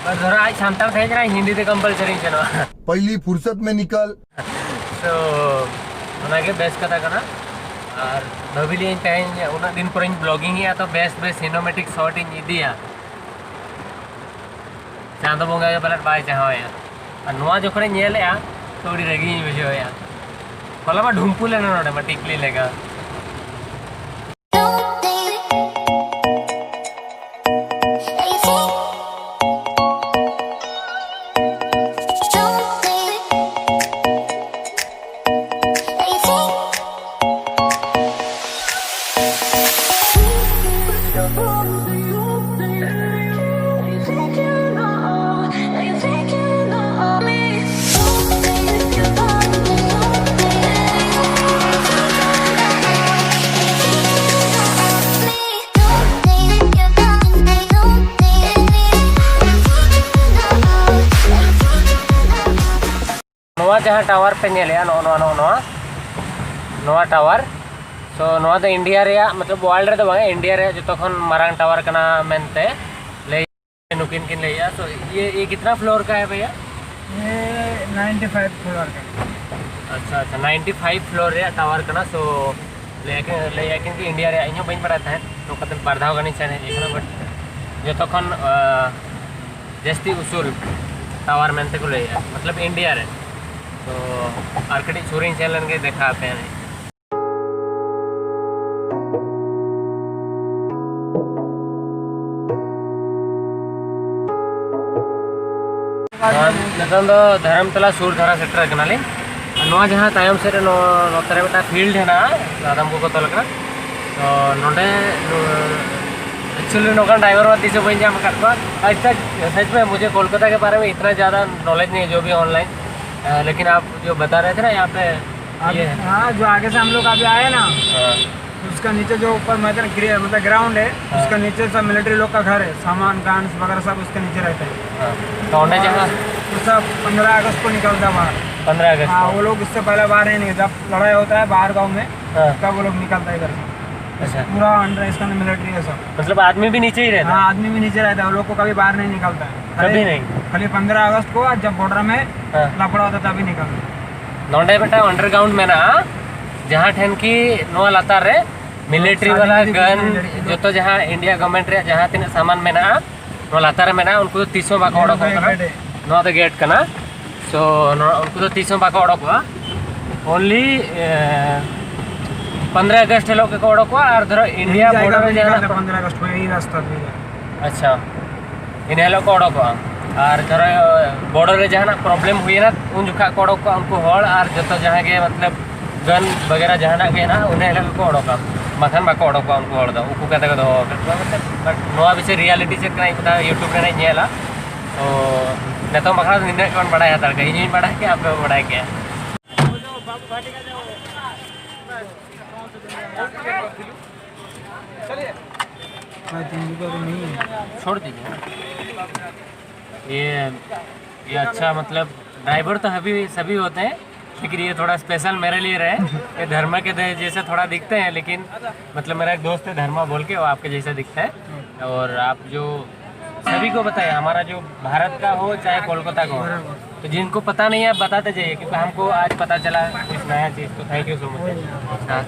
ᱵᱟᱥ ᱫᱷᱚᱨᱟ ᱟᱡ ᱥᱟᱱᱛᱟᱲ ᱛᱮ ᱦᱮᱡ ᱮᱱᱟ, ᱦᱤᱱᱫᱤ ᱛᱮ ᱠᱚᱢᱯᱟᱞᱥᱟᱨᱤᱧ ᱥᱮᱱᱚᱜᱼᱟ᱾ ᱯᱟᱦᱞᱤ ᱯᱷᱩᱨᱥᱚᱛ ᱢᱮ ᱱᱤᱠᱟᱞ᱾ ᱛᱚ ᱚᱱᱟᱜᱮ ᱵᱮᱥ ᱠᱟᱛᱷᱟ ᱠᱟᱱᱟ᱾ ᱟᱨ ᱵᱷᱟᱹᱵᱤ ᱞᱤᱧ ᱛᱮᱦᱮᱧ ᱩᱱᱟᱹᱜ ᱫᱤᱱ ᱯᱚᱨᱮᱧ ᱵᱞᱚᱜᱤᱝ ᱮᱜᱼᱟ, ᱛᱚ ᱵᱮᱥ ᱵᱮᱥ ᱥᱤᱱᱮᱢᱮᱴᱤᱠ ᱥᱚᱴ ᱤᱧ ᱤᱫᱤᱭᱟ᱾ ᱪᱟᱸᱫᱚ ᱵᱚᱸᱜᱟ ᱜᱮ ᱯᱟᱞᱮᱫ ᱵᱟᱭ ᱪᱟᱦᱟᱣᱮᱜᱼᱟ᱾ ᱟᱨ ᱱᱚᱣᱟ ᱡᱚᱠᱷᱚᱱᱤᱧ ᱧᱮᱞᱮᱜᱼᱟ, ᱛᱚ ᱟᱹᱰᱤ ᱨᱟᱹᱜᱤᱧ ᱵᱩᱡᱷᱟᱹᱣᱮᱜᱼᱟ᱾ ᱦᱚᱞᱟ ᱢᱟ ᱰᱷᱩᱢᱯᱩ ᱞᱮᱱᱟ ᱱᱚᱰᱮ ᱢᱟ ᱴᱤᱠᱞᱤ ᱞᱮᱠᱟ᱾ ᱱᱚᱣᱟ ᱡᱟᱦᱟᱸ ᱴᱟᱣᱟᱨ ᱯᱮ ᱧᱮᱞᱮᱜᱼᱟ, ᱱᱚᱜᱼᱚ ᱱᱚᱣᱟ, ᱱᱚᱜᱼᱚ ᱱᱚᱣᱟ, ᱱᱚᱣᱟ ᱴᱟᱣᱟᱨ, ᱛᱚ ᱱᱚᱣᱟ ᱫᱚ ᱤᱱᱰᱤᱭᱟ ᱨᱮᱭᱟᱜ, ᱢᱚᱛᱞᱚᱵ ᱣᱟᱨᱞᱰ ᱨᱮᱫᱚ ᱵᱟᱝ, ᱤᱱᱰᱤᱭᱟ ᱨᱮᱭᱟᱜ ᱡᱚᱛᱚ ᱠᱷᱚᱱ ᱢᱟᱨᱟᱝ ᱴᱟᱣᱟᱨ ᱠᱟᱱᱟ ᱢᱮᱱᱛᱮ ᱞᱟᱹᱭ, ᱱᱩᱠᱤᱱ ᱠᱤᱱ ᱞᱟᱹᱭᱮᱜᱼᱟ᱾ ᱛᱚ ᱤᱭᱟᱹ, ᱤᱭᱟᱹ ᱠᱤᱛᱱᱟ ᱯᱷᱞᱳᱨ ᱠᱟ ᱦᱮ ᱵᱷᱟᱭᱭᱟ? ᱱᱟᱭᱤᱱᱴᱤ ᱯᱷᱟᱭᱤᱵᱷ ᱯᱷᱞᱳᱨ ᱠᱟᱱᱟ᱾ ᱟᱪᱪᱷᱟ ᱟᱪᱪᱷᱟ, ᱱᱟᱭᱤᱱᱴᱤ ᱯᱷᱟᱭᱤᱵᱷ ᱯᱷᱞᱳᱨ ᱨᱮᱭᱟᱜ ᱴᱟᱣᱟᱨ ᱠᱟᱱᱟ᱾ ᱥᱳ ᱞᱟᱹᱭᱟ ᱠᱤᱱ, ᱞᱟᱹᱭᱟ ᱠᱤᱱ ᱠᱤ ᱤᱱᱰᱤᱭᱟ ᱨᱮᱭᱟᱜ, ᱤᱧ ᱦᱚᱸ ᱵᱟᱹᱧ ᱵᱟᱲᱟᱭ ᱛᱟᱦᱮᱸᱫ, ᱱᱚᱝᱠᱟ ᱛᱮ ᱵᱟᱨ ᱫᱷᱟᱣ ᱜᱟᱱᱤᱧ ᱥᱮᱱ ᱦᱮᱡ ᱟᱠᱟᱱᱟ᱾ ᱵᱟᱴ ᱡᱚᱛᱚ ᱠᱷᱚᱱ ᱟᱸ, ᱡᱟᱹᱥᱛᱤ ᱩᱥᱩᱞ ᱴᱟᱣᱟᱨ ᱢᱮᱱᱛᱮ ᱠᱚ ᱞᱟᱹᱭᱮᱜᱼᱟ, ᱢᱚᱛᱞᱚᱵ ᱤᱱᱰᱤᱭᱟ ᱨᱮ᱾ ᱛᱚ ᱟᱨ ᱠᱟᱹᱴᱤᱡ ᱥᱩᱨᱤᱧ ᱥᱮᱱ ᱞᱮᱱ ᱜᱮ, ᱫᱮᱠᱷᱟᱣ ᱟᱯᱮᱭᱟ ᱱᱟᱹᱧ᱾ ᱱᱚᱣᱟ ᱱᱤᱛᱚᱝ ᱫᱚ ᱫᱷᱚᱨᱚᱢᱛᱚᱞᱟ ᱥᱩᱨ ᱫᱷᱟᱨᱟ ᱥᱮᱴᱮᱨ ᱟᱠᱟᱱᱟᱞᱤᱧ᱾ ᱟᱨ ᱱᱚᱣᱟ ᱡᱟᱦᱟᱸ ᱛᱟᱭᱚᱢ ᱥᱮᱫ ᱨᱮ ᱱᱚ-, ᱱᱚᱛᱮ ᱨᱮ ᱢᱤᱫᱴᱟᱝ ᱯᱷᱤᱞᱰ ᱦᱮᱱᱟᱜᱼᱟ, ᱟᱫᱚᱢ ᱠᱚᱠᱚ ᱛᱚᱞ ᱟᱠᱟᱱᱟ᱾ ᱛᱚ ᱱᱚᱰᱮ ᱮᱠᱪᱩᱭᱮᱞᱤ ᱱᱚᱝᱠᱟᱱ ᱰᱨᱟᱭᱵᱷᱟᱨ ᱢᱟ ᱛᱤᱥ ᱦᱚᱸ ᱵᱟᱹᱧ ᱧᱟᱢ ᱟᱠᱟᱫ ᱠᱚᱣᱟ᱾ ᱟᱪᱪᱷᱟ, ᱥᱟᱪ ᱢᱮ ᱢᱩᱡᱷᱮ ᱠᱳᱞᱠᱟᱛᱟ ᱠᱮ ᱵᱟᱨᱮ ᱢᱮ ᱤᱛᱱᱟ ᱡᱟᱫᱟ ᱱᱚᱞᱮᱡᱽ ᱱᱟᱦᱤ ᱦᱮ ᱡᱳ ᱵᱷᱤ ᱚᱱᱞᱟᱭᱤᱱ, ᱞᱮᱠᱤᱱ ᱟᱯ ᱡᱳ ᱵᱟᱛᱟ ᱨᱟᱦᱮ ᱛᱷᱮ ᱱᱟ ᱭᱟᱦᱟᱸ ᱯᱮ, ᱟᱵ-, ᱤᱭᱟᱹ ᱦᱟᱸ, ᱡᱳ ᱟᱜᱮ ᱥᱮ ᱦᱟᱢ ᱞᱳᱜ ᱟᱵᱷᱤ ᱟᱭᱮ ᱱᱟ, ᱦᱮᱸ᱾ ᱩᱥᱠᱟ ᱱᱤᱪᱮ ᱡᱳ ᱩᱯᱚᱨ ᱢᱚᱭᱫᱟᱱ ᱜᱨᱤ-, ᱢᱚᱛᱞᱚᱵ ᱜᱨᱟᱣᱩᱱᱰ ᱦᱮ, ᱩᱥᱠᱟ ᱱᱤᱪᱮ ᱥᱟᱵ ᱢᱤᱞᱤᱴᱟᱨᱤ ᱞᱳᱜ ᱠᱟ ᱜᱷᱟᱨ ᱦᱮ, ᱥᱟᱢᱟᱱ, ᱜᱟᱱᱥ ᱵᱟᱜᱮᱨᱟ ᱥᱟᱵ ᱩᱥᱠᱟ ᱱᱤᱪᱮ ᱨᱮᱦᱛᱟ ᱦᱮ᱾ ᱦᱮᱸ᱾ ᱛᱚ ᱚᱸᱰᱮ ᱡᱟᱦᱟᱸ ᱩᱥᱠᱟ ᱯᱚᱱᱫᱽᱨᱟ ᱟᱜᱚᱥᱴ ᱠᱚ ᱱᱤᱠᱟᱞᱛᱟ ᱦᱮ ᱵᱟᱦᱟᱨ᱾ ᱯᱚᱱᱫᱽᱨᱟ ᱟᱜᱚᱥᱴ ᱦᱟᱸ, ᱠᱚ᱾ ᱣᱳ ᱞᱳᱜ ᱩᱥᱥᱮ ᱯᱮᱦᱞᱮ ᱵᱟᱦᱟᱨ ᱱᱟᱦᱤ ᱱᱤᱠᱟᱞᱛᱟ, ᱡᱟᱵ ᱞᱟᱲᱟᱭ ᱦᱳᱛᱟ ᱦᱮ ᱵᱟᱦᱟᱨ ᱜᱟᱸᱣ ᱢᱮ, ᱦᱮᱸ᱾ ᱛᱟᱵ ᱣᱳ ᱞᱳᱜ ᱱᱤᱠᱟᱞᱛᱟ ᱦᱮ ᱜᱷᱟᱨ ᱥᱮ᱾ ᱟᱪᱪᱷᱟ᱾ ᱯᱩᱨᱟ ᱟᱱᱰᱟᱨ ᱤᱥᱠᱟ ᱢᱤᱞᱤᱴᱟᱨᱤ ᱦᱮ ᱥᱟᱵ᱾ ᱢᱚᱛᱞᱚᱵ ᱟᱫᱢᱤ ᱵᱷᱤ ᱱᱤᱪᱮ ᱦᱤ ᱨᱮᱦᱛᱟ ᱦᱮ? ᱦᱟᱸ, ᱟᱫᱢᱤ ᱵᱷᱤ ᱱᱤᱪᱮ ᱨᱮᱦᱛᱟ ᱦᱮ, ᱣᱳ ᱞᱳᱜ ᱠᱚ ᱠᱟᱵᱷᱤ ᱵᱟᱦᱟᱨ ᱱᱟᱦᱤ ᱱᱤᱠᱟᱞᱛᱟ ᱦᱮ᱾ ᱠᱟᱵᱷᱤ ᱱᱟᱦᱤ? ᱠᱷᱟᱞᱤ ᱯᱚᱱᱫᱽᱨᱟ ᱟᱜᱚᱥᱴ ᱠᱚ, ᱟᱨ ᱡᱟᱵ ᱵᱚᱨᱰᱟᱨ ᱢᱮ ᱦᱮᱸ᱾ ᱞᱟᱯᱲᱟ ᱦᱳᱛᱟ ᱦᱮ, ᱛᱟᱵᱷᱤ ᱱᱤᱠᱟᱞᱛᱟ ᱦᱮ᱾ ᱱᱚᱰᱮ ᱢᱤᱫᱴᱟᱝ ᱟᱱᱰᱟᱨᱜᱨᱟᱣᱩᱱᱰ ᱢᱮᱱᱟᱜᱼᱟ, ᱡᱟᱦᱟᱸ ᱴᱷᱮᱱ ᱠᱤ ᱱᱚᱣᱟ ᱞᱟᱛᱟᱨ ᱨᱮ ᱢᱤᱞᱤᱴᱟᱨᱤ ᱥᱟᱫᱷᱤᱱ ᱵᱟᱞᱟ ᱡᱩᱫᱤ ᱜᱟᱱ, ᱠᱤᱪᱷᱩ ᱡᱚᱛᱚ ᱡᱟᱦᱟᱸ ᱤᱱᱰᱤᱭᱟ ᱜᱚᱵᱷᱢᱮᱱᱴ ᱨᱮᱭᱟᱜ ᱡᱟᱦᱟᱸ ᱛᱤᱱᱟᱹᱜ ᱥᱟᱢᱟᱱ ᱢᱮᱱᱟᱜᱼᱟ, ᱱᱚᱣᱟ ᱞᱟᱛᱟᱨ ᱨᱮ ᱢᱮᱱᱟᱜᱼᱟ, ᱩᱱᱠᱩ ᱫᱚ ᱛᱤᱥ ᱦᱚᱸ ᱵᱟᱠᱚ ᱚᱰᱚᱠᱚᱜ ᱠᱟᱱᱟ᱾ ᱜᱮᱴ᱾ ᱱᱚᱣᱟ ᱫᱚ ᱜᱮᱴ ᱠᱟᱱᱟ᱾ ᱥᱳ ᱱᱚᱣᱟ, ᱩᱱᱠᱩ ᱫᱚ ᱛᱤᱥ ᱦᱚᱸ ᱵᱟᱠᱚ ᱚᱰᱚᱠᱚᱜᱼᱟ᱾ ᱳᱱᱞᱤ ᱯᱚᱱᱫᱽᱨᱚ ᱟᱜᱚᱥᱴ ᱦᱤᱞᱳᱜ ᱜᱮᱠᱚ ᱚᱰᱚᱠᱚᱜᱼᱟ᱾ ᱟᱨ ᱫᱷᱚᱨᱚ ᱤᱱᱰᱤᱭᱟ ᱵᱚᱨᱰᱟᱨ ᱨᱮ ᱡᱟᱦᱟᱱᱟᱜ ᱯᱚᱱᱫᱽᱨᱚ ᱟᱜᱚᱥᱴ ᱠᱚ, ᱮᱭ ᱨᱟᱥᱛᱟ ᱫᱤᱭᱮ᱾ ᱟᱪᱪᱷᱟ, ᱤᱱᱟᱹ ᱦᱤᱞᱳᱜ ᱠᱚ ᱚᱰᱚᱠᱚᱜᱼᱟ᱾ ᱟᱨ ᱫᱷᱚᱨᱚ ᱵᱚᱨᱰᱟᱨ ᱨᱮ ᱡᱟᱦᱟᱱᱟᱜ ᱯᱨᱚᱵᱞᱮᱢ ᱦᱩᱭᱮᱱᱟ, ᱩᱱ ᱡᱚᱠᱷᱟᱜ ᱠᱚ ᱚᱰᱚᱠᱚᱜᱼᱟ ᱩᱱᱠᱩ ᱦᱚᱲ, ᱟᱨ ᱡᱚᱛᱚ ᱡᱟᱦᱟᱸ ᱜᱮ ᱢᱚᱛᱞᱚᱵ ᱜᱟᱱ ᱵᱟᱜᱮᱨᱟ ᱡᱟᱦᱟᱱᱟᱜ ᱜᱮ ᱦᱮᱱᱟᱜᱼᱟ, ᱩᱱᱟᱹ ᱦᱤᱞᱳᱜ ᱜᱮᱠᱚ ᱚᱰᱚᱠᱟ, ᱵᱟᱠᱷᱟᱱ ᱵᱟᱠᱚ ᱚᱰᱚᱠᱚᱜᱼᱟ ᱩᱱᱠᱩ ᱦᱚᱲ ᱫᱚ, ᱩᱱᱠᱩ ᱠᱟᱛᱮ ᱠᱚ ᱫᱚᱦᱚ ᱟᱠᱟᱫ ᱠᱚᱣᱟ᱾ ᱢᱮᱱᱠᱷᱟᱱ ᱱᱚᱣᱟ ᱵᱤᱥᱚᱭ ᱨᱤᱭᱟᱞᱤᱴᱤ ᱪᱮᱫ ᱠᱟᱱᱟ, ᱤᱧ ᱢᱤᱫ ᱫᱷᱟᱣ ᱭᱩᱴᱩᱵᱽ ᱨᱮ ᱱᱟᱜ ᱤᱧ ᱧᱮᱞᱟ᱾ ᱛᱚ ᱱᱤᱛᱚᱝ ᱵᱟᱠᱷᱨᱟ ᱫᱚ ᱱᱤᱱᱟᱹᱜ ᱜᱮᱵᱚᱱ ᱵᱟᱲᱟᱭ ᱦᱟᱛᱟᱲ ᱠᱟᱜᱼᱟ, ᱤᱧ ᱦᱚᱸᱧ ᱵᱟᱲᱟᱭ ᱠᱮᱜᱼᱟ, ᱟᱯᱮ ᱦᱚᱸ ᱵᱟᱲᱟᱭ ᱠᱮᱜᱼᱟ᱾ छोड़ दीजिए। ये, ये अच्छा, मतलब ड्राइवर तो सभी, सभी होते हैं, लेकिन ये थोड़ा स्पेशल मेरे लिए रहे। ये धर्मा के दे-, जैसे थोड़ा दिखते हैं, लेकिन मतलब मेरा एक दोस्त है धर्मा बोल के, वो आपके जैसा दिखता है। और आप जो सभी को बताइए, हमारा जो भारत का हो चाहे कोलकाता का हो, तो जिनको पता नहीं है आप बताते जाइए, क्योंकि हमको आज पता चला कुछ नया चीज़। तो thank you so much। हाँ।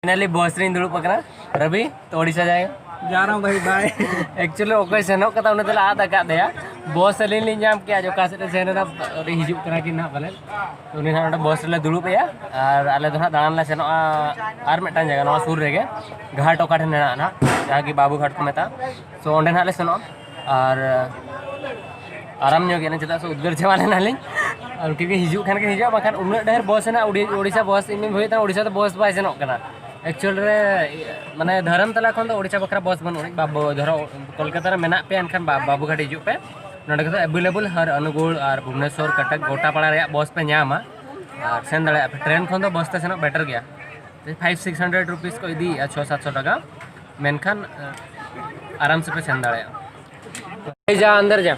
फाइनली ᱵᱚᱥ ᱨᱤᱧ ᱫᱩᱲᱩᱵ ᱟᱠᱟᱱᱟ᱾ ᱨᱚᱵᱤ, ᱛᱚ ᱳᱰᱤᱥᱟ ᱡᱟᱭᱜᱟ᱾ ᱡᱟ ᱨᱟᱦᱟ ᱦᱩᱸ ᱵᱷᱟᱭ, ᱵᱟᱭ᱾ ᱮᱠᱪᱩᱭᱮᱞᱤ ᱚᱠᱚᱭ ᱥᱮᱱᱚᱜ ᱠᱟᱛᱷᱟ ᱩᱱᱤ ᱫᱚᱞᱮ ᱟᱫ ᱟᱠᱟᱫ ᱫᱮᱭᱟ᱾ ᱵᱚᱥ ᱟᱹᱞᱤᱧ ᱞᱤᱧ ᱧᱟᱢ ᱠᱮᱜᱼᱟ ᱡᱮ ᱚᱠᱟ ᱥᱮᱫ ᱮ ᱥᱮᱱ ᱮᱱᱟ, ᱩᱱᱤ ᱦᱤᱡᱩᱜ ᱠᱟᱱᱟ ᱠᱤ ᱱᱟᱦᱟᱜ ᱯᱟᱞᱮᱱ᱾ ᱛᱚ ᱩᱱᱤ ᱱᱟᱦᱟᱜ ᱱᱚᱰᱮ ᱵᱚᱥ ᱨᱮᱞᱮ ᱫᱩᱲᱩᱵ ᱮᱭᱟ ᱟᱨ ᱟᱞᱮ ᱫᱚ ᱱᱟᱦᱟᱜ ᱫᱟᱬᱟᱱ ᱞᱮ ᱥᱮᱱᱚᱜᱼᱟ ᱟᱨ ᱢᱤᱫᱴᱟᱝ ᱡᱟᱭᱜᱟ ᱱᱚᱣᱟ ᱥᱩᱨ ᱨᱮᱜᱮ, ᱜᱷᱟᱴ ᱚᱠᱟ ᱴᱷᱮᱱ ᱢᱮᱱᱟᱜᱼᱟ ᱱᱟᱦᱟᱜ, ᱡᱟᱦᱟᱸ ᱠᱤ ᱵᱟᱵᱩ ᱜᱷᱟᱴ ᱠᱚ ᱢᱮᱛᱟᱜᱼᱟ᱾ ᱛᱚ ᱚᱸᱰᱮ ᱱᱟᱦᱟᱜ ᱞᱮ ᱥᱮᱱᱚᱜᱼᱟ ᱟᱨ ᱟᱨᱟᱢ ᱧᱚᱜ ᱜᱮᱭᱟ ᱪᱮᱫᱟᱜ ᱥᱮ ᱩᱫᱽᱜᱟᱹᱨ ᱪᱟᱵᱟ ᱞᱮᱱᱟᱞᱤᱧ᱾ ᱟᱨ ᱩᱱᱠᱤᱱ ᱜᱮ ᱦᱤᱡᱩᱜ ᱠᱷᱟᱱ ᱠᱤᱱ ᱦᱤᱡᱩᱜᱼᱟ, ᱵᱟᱝᱠᱷᱟᱱ ᱩᱱᱟᱹᱜ ᱰᱷᱮᱨ ᱵᱚᱥ ᱨᱮᱱᱟᱜ ᱩᱰᱤ-, ᱳᱰᱤᱥᱟ ᱵᱚᱥ ᱤᱧ ᱵᱷᱟᱹᱵᱤᱭᱮᱫ ᱛᱟᱦᱮᱱᱟ ᱳᱰᱤᱥᱟ ᱫᱚ ᱵᱚᱥ ᱵᱟᱭ ᱥᱮᱱᱚᱜ ᱠᱟᱱᱟ᱾ ᱮᱠᱪᱩᱭᱮᱞ ᱨᱮ ᱢᱟᱱᱮ ᱫᱷᱚᱨᱚᱢᱛᱟᱞᱟ ᱠᱷᱚᱱ ᱫᱚ ᱳᱰᱤᱥᱟ ᱵᱟᱠᱷᱨᱟ ᱵᱚᱥ ᱵᱟᱹᱱᱩᱜ ᱟᱹᱱᱤᱡ᱾ ᱵᱟᱵᱩ ᱫᱷᱚᱨᱚ ᱠᱳᱞᱠᱟᱛᱟ ᱨᱮ ᱢᱮᱱᱟᱜ ᱯᱮᱭᱟ ᱮᱱᱠᱷᱟᱱ ᱵᱟ-, ᱵᱟᱵᱩᱜᱷᱟᱴ ᱦᱤᱡᱩᱜ ᱯᱮ, ᱱᱚᱸᱰᱮ ᱠᱚᱫᱚ ᱮᱵᱮᱞᱮᱵᱮᱞ ᱦᱟᱨ ᱚᱱᱩᱜᱩᱲ ᱟᱨ ᱵᱷᱩᱵᱽᱱᱮᱥᱚᱨ ᱠᱚᱴᱚᱠ ᱜᱚᱴᱟ ᱯᱟᱲᱟ ᱨᱮᱭᱟᱜ ᱵᱚᱥ ᱯᱮ ᱧᱟᱢᱟ᱾ ᱟᱨ ᱥᱮᱱ ᱫᱟᱲᱮᱭᱟᱜᱼᱟ ᱯᱮ, ᱴᱨᱮᱱ ᱠᱷᱚᱱ ᱫᱚ ᱵᱚᱥ ᱛᱮ ᱥᱮᱱᱚᱜ ᱵᱮᱴᱟᱨ ᱜᱮᱭᱟ᱾ ᱯᱷᱟᱭᱤᱵᱷ ᱥᱤᱠᱥ ᱦᱟᱱᱰᱨᱮᱰ ᱨᱩᱯᱤᱥ ᱠᱚ ᱤᱫᱤᱭᱮᱫᱼᱟ, ᱪᱷᱚ ᱥᱟᱛᱥᱚ ᱴᱟᱠᱟ, ᱢᱮᱱᱠᱷᱟᱱ ᱟᱨᱟᱢ ᱥᱮᱯᱮ ᱥᱮᱱ ᱫᱟᱲᱮᱭᱟᱜᱼᱟ᱾ जा अंदर जा।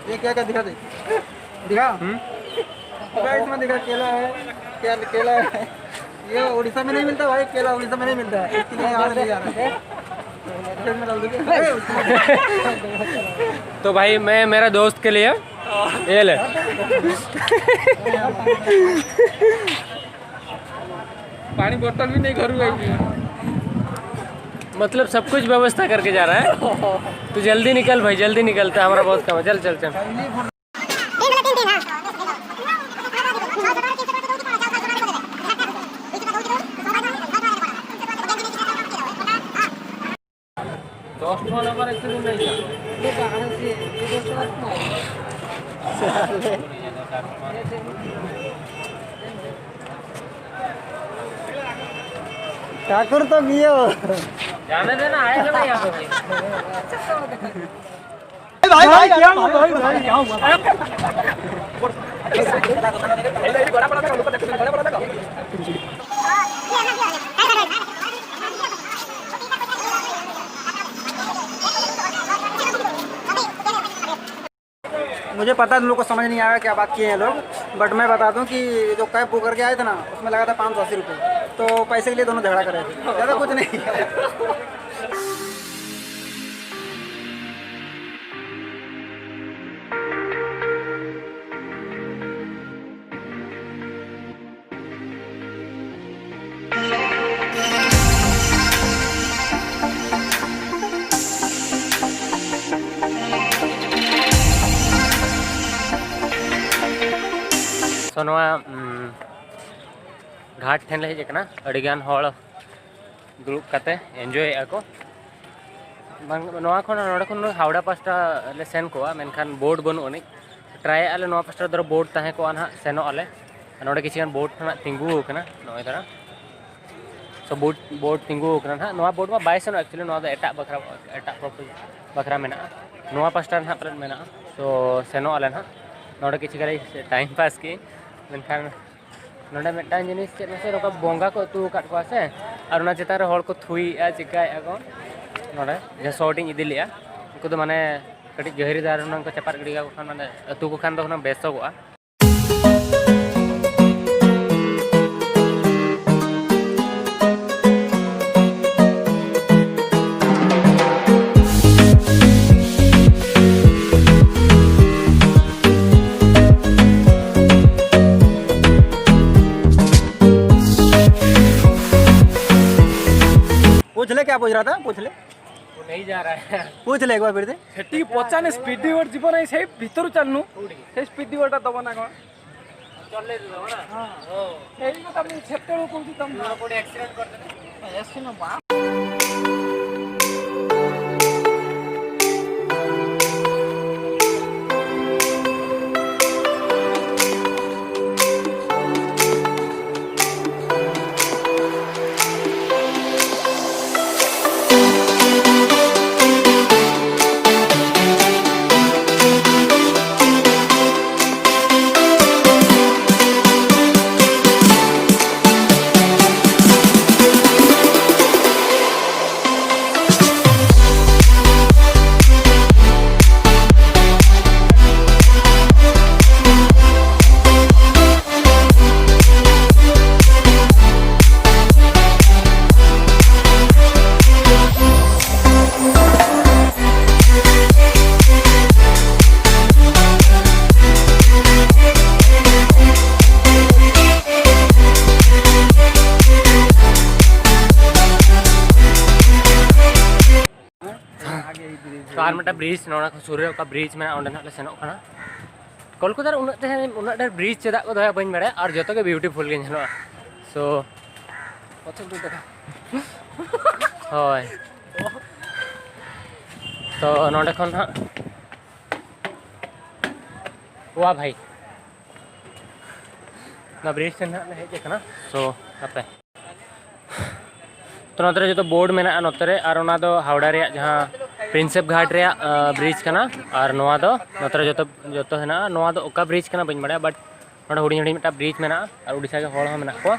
ये क्या क्या दिखा दे, दिखा। हम्म। क्या इसमें दिखा, केला है, क्या केला है? ये उड़ीसा में नहीं मिलता भाई, केला उड़ीसा में नहीं मिलता है, इसके लिए यहाँ से ले जा रहा है। इसमें डाल दीजिए। तो भाई, मैं मेरा दोस्त के लिए ये ले। पानी बोतल भी नहीं, घर में। मतलब, सब कुछ व्यवस्था करके जा रहा है। तो जल्दी निकल भाई, जल्दी निकलता है, हमारा बहुत काम है। चल, चल, चल। दस नंबर एक दिन नहीं था। ठाकुर तो मियो। जाने देना, आएगा ना यहाँ पे भाई। भाई, भाई, क्या हुआ, भाई, भाई, क्या हुआ? मुझे पता है तुम लोग को समझ नहीं आएगा क्या बात किए हैं लोग, बट मैं बता दूं कि जो कैब बुक करके आए थे ना, उसमें लगा था पाँच सौ अस्सी रुपये। तो पैसे के लिए दोनों झगड़ा करे थे, ज़्यादा कुछ नहीं। ᱥᱚ ᱱᱚᱣᱟ ᱩᱢ, ᱜᱷᱟᱴ ᱴᱷᱮᱱ ᱞᱮ ᱦᱮᱡ ᱟᱠᱟᱱᱟ᱾ ᱟᱹᱰᱤᱜᱟᱱ ᱦᱚᱲ ᱫᱩᱲᱩᱵ ᱠᱟᱛᱮ ᱮᱱᱡᱚᱭᱮᱫᱼᱟ ᱠᱚ᱾ ᱵᱟᱝ, ᱱᱚᱣᱟ ᱠᱷᱚᱱ, ᱱᱚᱰᱮ ᱠᱷᱚᱱ ᱦᱟᱣᱲᱟ ᱯᱟᱥᱴᱟ ᱞᱮ ᱥᱮᱱ ᱠᱚᱜᱼᱟ, ᱢᱮᱱᱠᱷᱟᱱ ᱵᱳᱴ ᱵᱟᱹᱱᱩᱜ ᱟᱹᱱᱤᱡ᱾ ᱴᱨᱟᱭᱮᱫᱼᱟ ᱞᱮ ᱱᱚᱣᱟ ᱯᱟᱥᱴᱟ ᱫᱷᱟᱨᱟ ᱵᱳᱴ ᱛᱟᱦᱮᱸ ᱠᱚᱜᱼᱟ ᱱᱟᱦᱟᱜ, ᱥᱮᱱᱚᱜ ᱟᱞᱮ᱾ ᱟᱨ ᱱᱚᱰᱮ ᱠᱤᱪᱷᱩ ᱜᱟᱱ ᱵᱳᱴ ᱱᱟᱦᱟᱜ ᱛᱤᱸᱜᱩ ᱟᱠᱟᱱᱟ ᱱᱚᱜᱼᱚᱭ ᱫᱷᱟᱨᱟ᱾ ᱥᱚ ᱵᱳᱴ, ᱵᱳᱴ ᱛᱤᱸᱜᱩ ᱟᱠᱟᱱᱟ ᱱᱟᱦᱟᱜ᱾ ᱱᱚᱣᱟ ᱵᱳᱴ ᱢᱟ ᱵᱟᱭ ᱥᱮᱱᱚᱜᱼᱟ, actually ᱱᱚᱣᱟ ᱫᱚ ᱮᱴᱟᱜ ᱵᱟᱠᱷᱨᱟ, ᱮᱴᱟᱜ ᱯᱨᱚᱯᱳᱡ ᱵᱟᱠᱷᱨᱟ ᱢᱮᱱᱟᱜᱼᱟ᱾ ᱱᱚᱣᱟ ᱯᱟᱥᱴᱟ ᱨᱮ ᱱᱟᱦᱟᱜ ᱯᱟᱞᱮᱱ ᱢᱮᱱᱟᱜᱼᱟ᱾ ᱛᱚ ᱥᱮᱱᱚᱜ ᱟᱞᱮ ᱱᱟᱦᱟᱜ᱾ ᱱᱚᱰᱮ ᱠᱤᱪᱷᱩ ᱜᱷᱟᱹᱲᱤᱡ ᱴᱟᱭᱤᱢ ᱯᱟᱥ ᱠᱮᱫ, ᱢᱮᱱᱠᱷᱟᱱ ᱱᱚᱰᱮ ᱢᱤᱫᱴᱟᱝ ᱡᱤᱱᱤᱥ ᱪᱮᱫ ᱢᱟᱥᱮ, ᱱᱚᱝᱠᱟ ᱵᱚᱸᱜᱟ ᱠᱚ ᱟᱹᱛᱩ ᱟᱠᱟᱫ ᱠᱚᱣᱟ ᱥᱮ, ᱟᱨ ᱚᱱᱟ ᱪᱮᱛᱟᱱ ᱨᱮ ᱦᱚᱲ ᱠᱚ ᱛᱷᱩᱭᱮᱫᱼᱟ, ᱪᱤᱠᱟᱹᱭᱮᱫᱼᱟ ᱠᱚ᱾ ᱱᱚᱰᱮ ᱡᱟᱦᱟᱸ ᱥᱚᱴ ᱤᱧ ᱤᱫᱤ ᱞᱮᱫᱼᱟ, ᱩᱱᱠᱩ ᱫᱚ ᱢᱟᱱᱮ ᱠᱟᱹᱴᱤᱡ ᱜᱟᱹᱦᱤᱨ ᱫᱷᱟᱨᱮ ᱦᱩᱱᱟᱹᱝ ᱠᱚ ᱪᱟᱯᱟᱫ ᱜᱤᱰᱤ ᱠᱟᱠᱚ ᱠᱷᱟᱱ, ᱢᱟᱱᱮ ᱟᱹᱛᱩ ᱠᱚ ᱠᱷᱟᱱ ᱫᱚ ᱦᱩᱱᱟᱹᱝ ᱵᱮᱥᱚᱜᱚᱜᱼᱟ᱾ पूछ ले, क्या पूछ रहा था, पूछ ले। वो नहीं जा रहा है। पूछ ले एक बार फिर से। ସେଠି ପଚାରନି, ସ୍ପିଡି ବୋଟ ଯିବ ନାହିଁ, ସେଇ ଭିତରୁ ଚାଲୁନୁ। ସେଇ ସ୍ପିଡି ବୋଟଟା ଦବ ନା କ'ଣ? ହଁ। ଏଇ କଥା ମୁଁ ସେତେବେଳୁ କହୁଛି ତମକୁ। ᱛᱚ ᱟᱨ ᱢᱤᱫᱴᱟᱝ ᱵᱨᱤᱡᱽ, ᱱᱚᱰᱮ ᱠᱷᱚᱱ ᱥᱩᱨ ᱨᱮ ᱚᱠᱟ ᱵᱨᱤᱡᱽ ᱢᱮᱱᱟᱜᱼᱟ, ᱚᱸᱰᱮ ᱱᱟᱜ ᱞᱮ ᱥᱮᱱᱚᱜ ᱠᱟᱱᱟ᱾ ᱠᱳᱞᱠᱟᱛᱟ ᱨᱮ ᱩᱱᱟᱹᱜ ᱛᱟᱦᱮᱸ, ᱩᱱᱟᱹᱜ ᱰᱷᱮᱨ ᱵᱨᱤᱡᱽ ᱪᱮᱫᱟᱜ ᱠᱚ ᱫᱚᱦᱚᱭᱟ ᱵᱟᱹᱧ ᱵᱟᱲᱟᱭᱟ, ᱟᱨ ᱡᱚᱛᱚ ᱜᱮ ᱵᱤᱭᱩᱴᱤᱯᱷᱩᱞ ᱜᱮ ᱧᱮᱞᱚᱜᱼᱟ᱾ ᱥᱳ ᱦᱳᱭ, ᱛᱚ ᱱᱚᱰᱮ ᱠᱷᱚᱱ ᱦᱟᱸᱜ, ᱣᱟ ᱵᱷᱟᱭ, ᱚᱱᱟ ᱵᱨᱤᱡᱽ ᱴᱷᱮᱱ ᱦᱟᱸᱜ ᱞᱮ ᱦᱮᱡ ᱟᱠᱟᱱᱟ᱾ ᱥᱳ ᱟᱯᱮ ᱛᱚ ᱱᱚᱛᱮ ᱨᱮ ᱡᱚᱛᱚ ᱵᱳᱨᱰ ᱢᱮᱱᱟᱜᱼᱟ ᱱᱚᱛᱮ ᱨᱮ, ᱟᱨ ᱚᱱᱟ ᱫᱚ ᱦᱟᱣᱲᱟ ᱨᱮᱭᱟᱜ ᱡᱟᱦᱟᱸ ᱯᱨᱤᱱᱥᱮᱯ ᱜᱷᱟᱴ ᱨᱮᱭᱟᱜ ᱵᱨᱤᱡᱽ ᱠᱟᱱᱟ᱾ ᱟᱨ ᱱᱚᱣᱟ ᱫᱚ ᱱᱚᱛᱮ ᱨᱮ ᱡᱚᱛᱚ, ᱡᱚᱛᱚ ᱦᱮᱱᱟᱜᱼᱟ᱾ ᱱᱚᱣᱟ ᱫᱚ ᱚᱠᱟ ᱵᱨᱤᱡᱽ ᱠᱟᱱᱟ ᱵᱟᱹᱧ ᱵᱟᱲᱟᱭᱟ, ᱵᱟᱴ ᱱᱚᱰᱮ ᱦᱩᱰᱤᱧ ᱦᱩᱰᱤᱧ ᱢᱤᱫᱴᱟᱝ ᱵᱨᱤᱡᱽ ᱢᱮᱱᱟᱜᱼᱟ ᱟᱨ ᱩᱰᱤᱥᱟ ᱜᱮ ᱦᱚᱲ ᱦᱚᱸ ᱢᱮᱱᱟᱜ ᱠᱚᱣᱟ᱾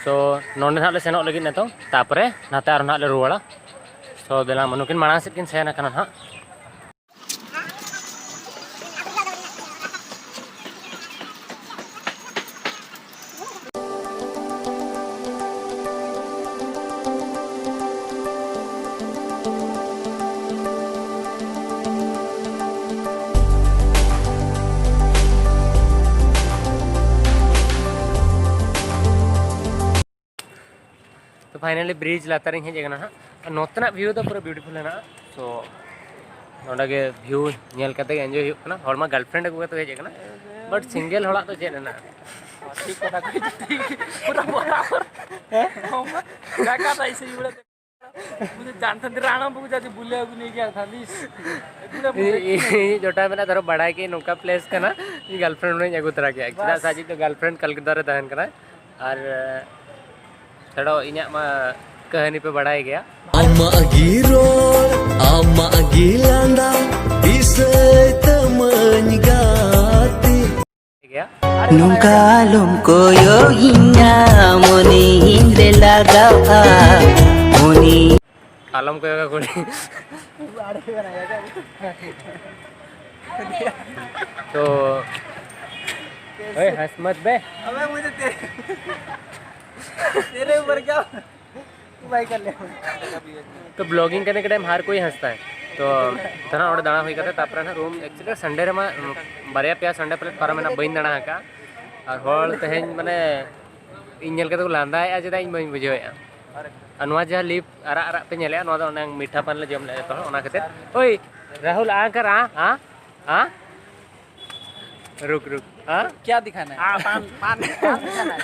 ᱛᱚ ᱱᱚᱰᱮ ᱱᱟᱦᱟᱜ ᱞᱮ ᱥᱮᱱᱚᱜ ᱞᱟᱹᱜᱤᱫ ᱱᱤᱛᱚᱝ, ᱛᱟᱯᱚᱨᱮ ᱱᱟᱛᱮ ᱟᱨᱚ ᱱᱟᱦᱟᱜ ᱞᱮ ᱨᱩᱣᱟᱹᱲᱟ᱾ ᱛᱚ ᱫᱮᱞᱟ ᱢᱟ, ᱱᱩᱠᱤᱱ ᱢᱟᱲᱟᱝ ᱥᱮᱫ ᱠᱤᱱ ᱥᱮᱱ ᱟᱠᱟᱱᱟ ᱱᱟᱦᱟᱜ᱾ ᱛᱚ finally bridge ᱞᱟᱛᱟᱨ ᱤᱧ ᱦᱮᱡ ᱟᱠᱟᱱᱟ ᱦᱟᱸᱜ᱾ ᱟᱨ ᱱᱚᱛᱮᱱᱟᱜ view ᱫᱚ ᱯᱩᱨᱟᱹ beautiful ᱦᱮᱱᱟᱜᱼᱟ᱾ ᱛᱚ ᱱᱚᱰᱮ ᱜᱮ view ᱧᱮᱞ ᱠᱟᱛᱮ ᱜᱮ enjoy ᱦᱩᱭᱩᱜ ᱠᱟᱱᱟ᱾ ᱦᱚᱲ ᱢᱟ girlfriend ᱟᱹᱜᱩ ᱠᱟᱛᱮ ᱠᱚ ᱦᱮᱡ ᱟᱠᱟᱱᱟ, but single ᱦᱚᱲᱟᱜ ᱫᱚ ᱪᱮᱫ ᱦᱮᱱᱟᱜᱼᱟ? ᱴᱷᱤᱠ ᱠᱟᱛᱷᱟ ᱠᱚ ᱦᱤᱡᱩᱜ ᱴᱷᱤᱠ ᱯᱩᱨᱟᱹ ᱵᱚᱨᱟᱵᱚᱨ᱾ ᱦᱮᱸ? ᱰᱟᱠᱟ ᱛᱟᱭ ᱥᱮ ᱤᱵᱲᱟ᱾ ᱢᱩᱡᱷᱮ ᱡᱟᱱᱛᱮ ᱫᱤ ᱨᱟᱬᱟ ᱵᱩ ᱡᱟᱫᱤ ᱵᱩᱞᱮ ᱟᱹᱜᱩ ᱱᱤᱭᱮ ᱜᱮᱭᱟ ᱛᱷᱟᱞᱤᱥ᱾ ᱤᱧ ᱡᱚᱴᱟᱣ ᱢᱮᱱᱟᱜ ᱫᱷᱚᱨᱚ ᱵᱟᱲᱟᱭ ᱠᱮᱫ ᱱᱚᱝᱠᱟ place ᱠᱟᱱᱟ, ᱤᱧ girlfriend ᱦᱚᱸᱧ ᱟᱹᱜᱩ ᱛᱚᱨᱟ ᱠᱮᱭᱟ᱾ ᱪᱮᱫᱟᱜ ᱥᱮ ᱟᱡᱤᱡ ᱫᱚ girlfriend ᱠᱟᱞᱠᱟᱛᱟ ᱨᱮ ᱛᱟᱦᱮᱱ ᱠᱟᱱᱟᱭ᱾ ᱟᱨ ᱪᱷᱟᱲᱚ ᱤᱧᱟᱹᱜ ᱢᱟ ᱠᱟᱹᱦᱱᱤ ᱯᱮ ᱵᱟᱲᱟᱭ ᱜᱮᱭᱟ᱾ ᱟᱢᱟᱜ ᱜᱮ ᱨᱚᱲ, ᱟᱢᱟᱜ ᱜᱮ ᱞᱟᱸᱫᱟ, ᱫᱤᱥᱟᱹᱭ ᱛᱟᱢᱟᱧ ᱜᱟᱛᱮ᱾ ᱜᱮᱭᱟ᱾ ᱱᱚᱝᱠᱟ ᱟᱞᱚᱢ ᱠᱚᱭᱚᱜᱤᱧᱟ, ᱢᱚᱱᱮ ᱤᱧ ᱨᱮ ᱞᱟᱜᱟᱣᱟ ᱩᱱᱤ᱾ ᱟᱞᱚᱢ ᱠᱚᱭᱚᱜᱟ ᱠᱩᱲᱤ᱾ ᱛᱚ ᱳᱭ ᱦᱟᱸᱥ ᱢᱟᱛ ᱵᱮ᱾ अबे मुझे तेरे तेरे ऊपर क्या? ᱛᱚ vlogging ᱠᱟᱱᱮ ᱠᱟᱹᱴᱤᱡ ᱦᱟᱨ ᱠᱚᱭ ᱦᱟᱸᱥᱛᱟ ᱛᱚ ᱛᱟᱦᱮᱱᱟ ᱚᱸᱰᱮ ᱫᱟᱬᱟ ᱦᱩᱭ ᱠᱟᱛᱮ ᱛᱟᱨᱯᱚᱨᱮ ᱱᱟᱜ ᱨᱩᱢ᱾ Actually Sunday ᱨᱮᱢᱟ ᱵᱟᱨᱭᱟ ᱯᱮᱭᱟ Sunday ᱯᱟᱞᱮ ᱯᱟᱨᱚᱢᱮᱱᱟ, ᱵᱟᱹᱧ ᱫᱟᱬᱟ ᱟᱠᱟᱫᱼᱟ᱾ ᱟᱨ ᱦᱚᱲ ᱛᱮᱦᱮᱧ ᱢᱟᱱᱮ ᱤᱧ ᱧᱮᱞ ᱠᱟᱛᱮ ᱠᱚ ᱞᱟᱸᱫᱟᱭᱮᱫᱼᱟ, ᱪᱮᱫᱟᱜ ᱤᱧ ᱵᱟᱹᱧ ᱵᱩᱡᱷᱟᱹᱣᱮᱫᱼᱟ᱾ ᱟᱨ ᱱᱚᱣᱟ ᱡᱟᱦᱟᱸ ᱞᱤᱯ ᱟᱨᱟᱜ ᱟᱨᱟᱜ ᱯᱮ ᱧᱮᱞᱮᱜᱼᱟ, ᱱᱚᱣᱟ ᱫᱚ ᱚᱱᱮ ᱢᱤᱴᱷᱟ ᱯᱟᱱ ᱞᱮ ᱡᱚᱢ ᱞᱮᱫᱼᱟ ᱡᱚᱛᱚ ᱦᱚᱲ, ᱚᱱᱟ ᱠᱷᱟᱹᱛᱤᱨ᱾ ᱳᱭ ᱨᱟᱦᱩᱞ, ᱟᱸ ᱠᱟᱨ ᱟᱸ ᱟᱸ ᱟᱸ ᱨᱩᱠ ᱨᱩᱠ ᱟᱸ᱾ क्या दिखाना है? हाँ, पान पान पान दिखाना है।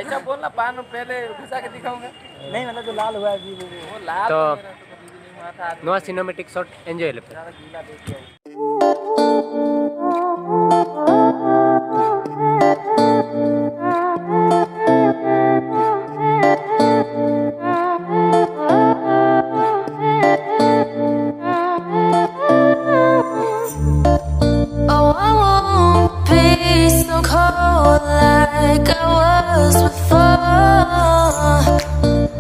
ऐसा बोलना, पान पहले घुसा के दिखाऊंगा। नहीं, मतलब जो लाल हुआ है अभी वो। वो लाल तो तो मेरा तो कभी भी नहीं हुआ था। ᱱᱚᱣᱟ ᱥᱤᱱᱮᱢᱮᱴᱤᱠ ᱥᱚᱴ ᱮᱱᱡᱚᱭ ᱞᱮᱯᱮ᱾ ज़्यादा गीला देख लिया। Oh, I won't be so cold like I was before.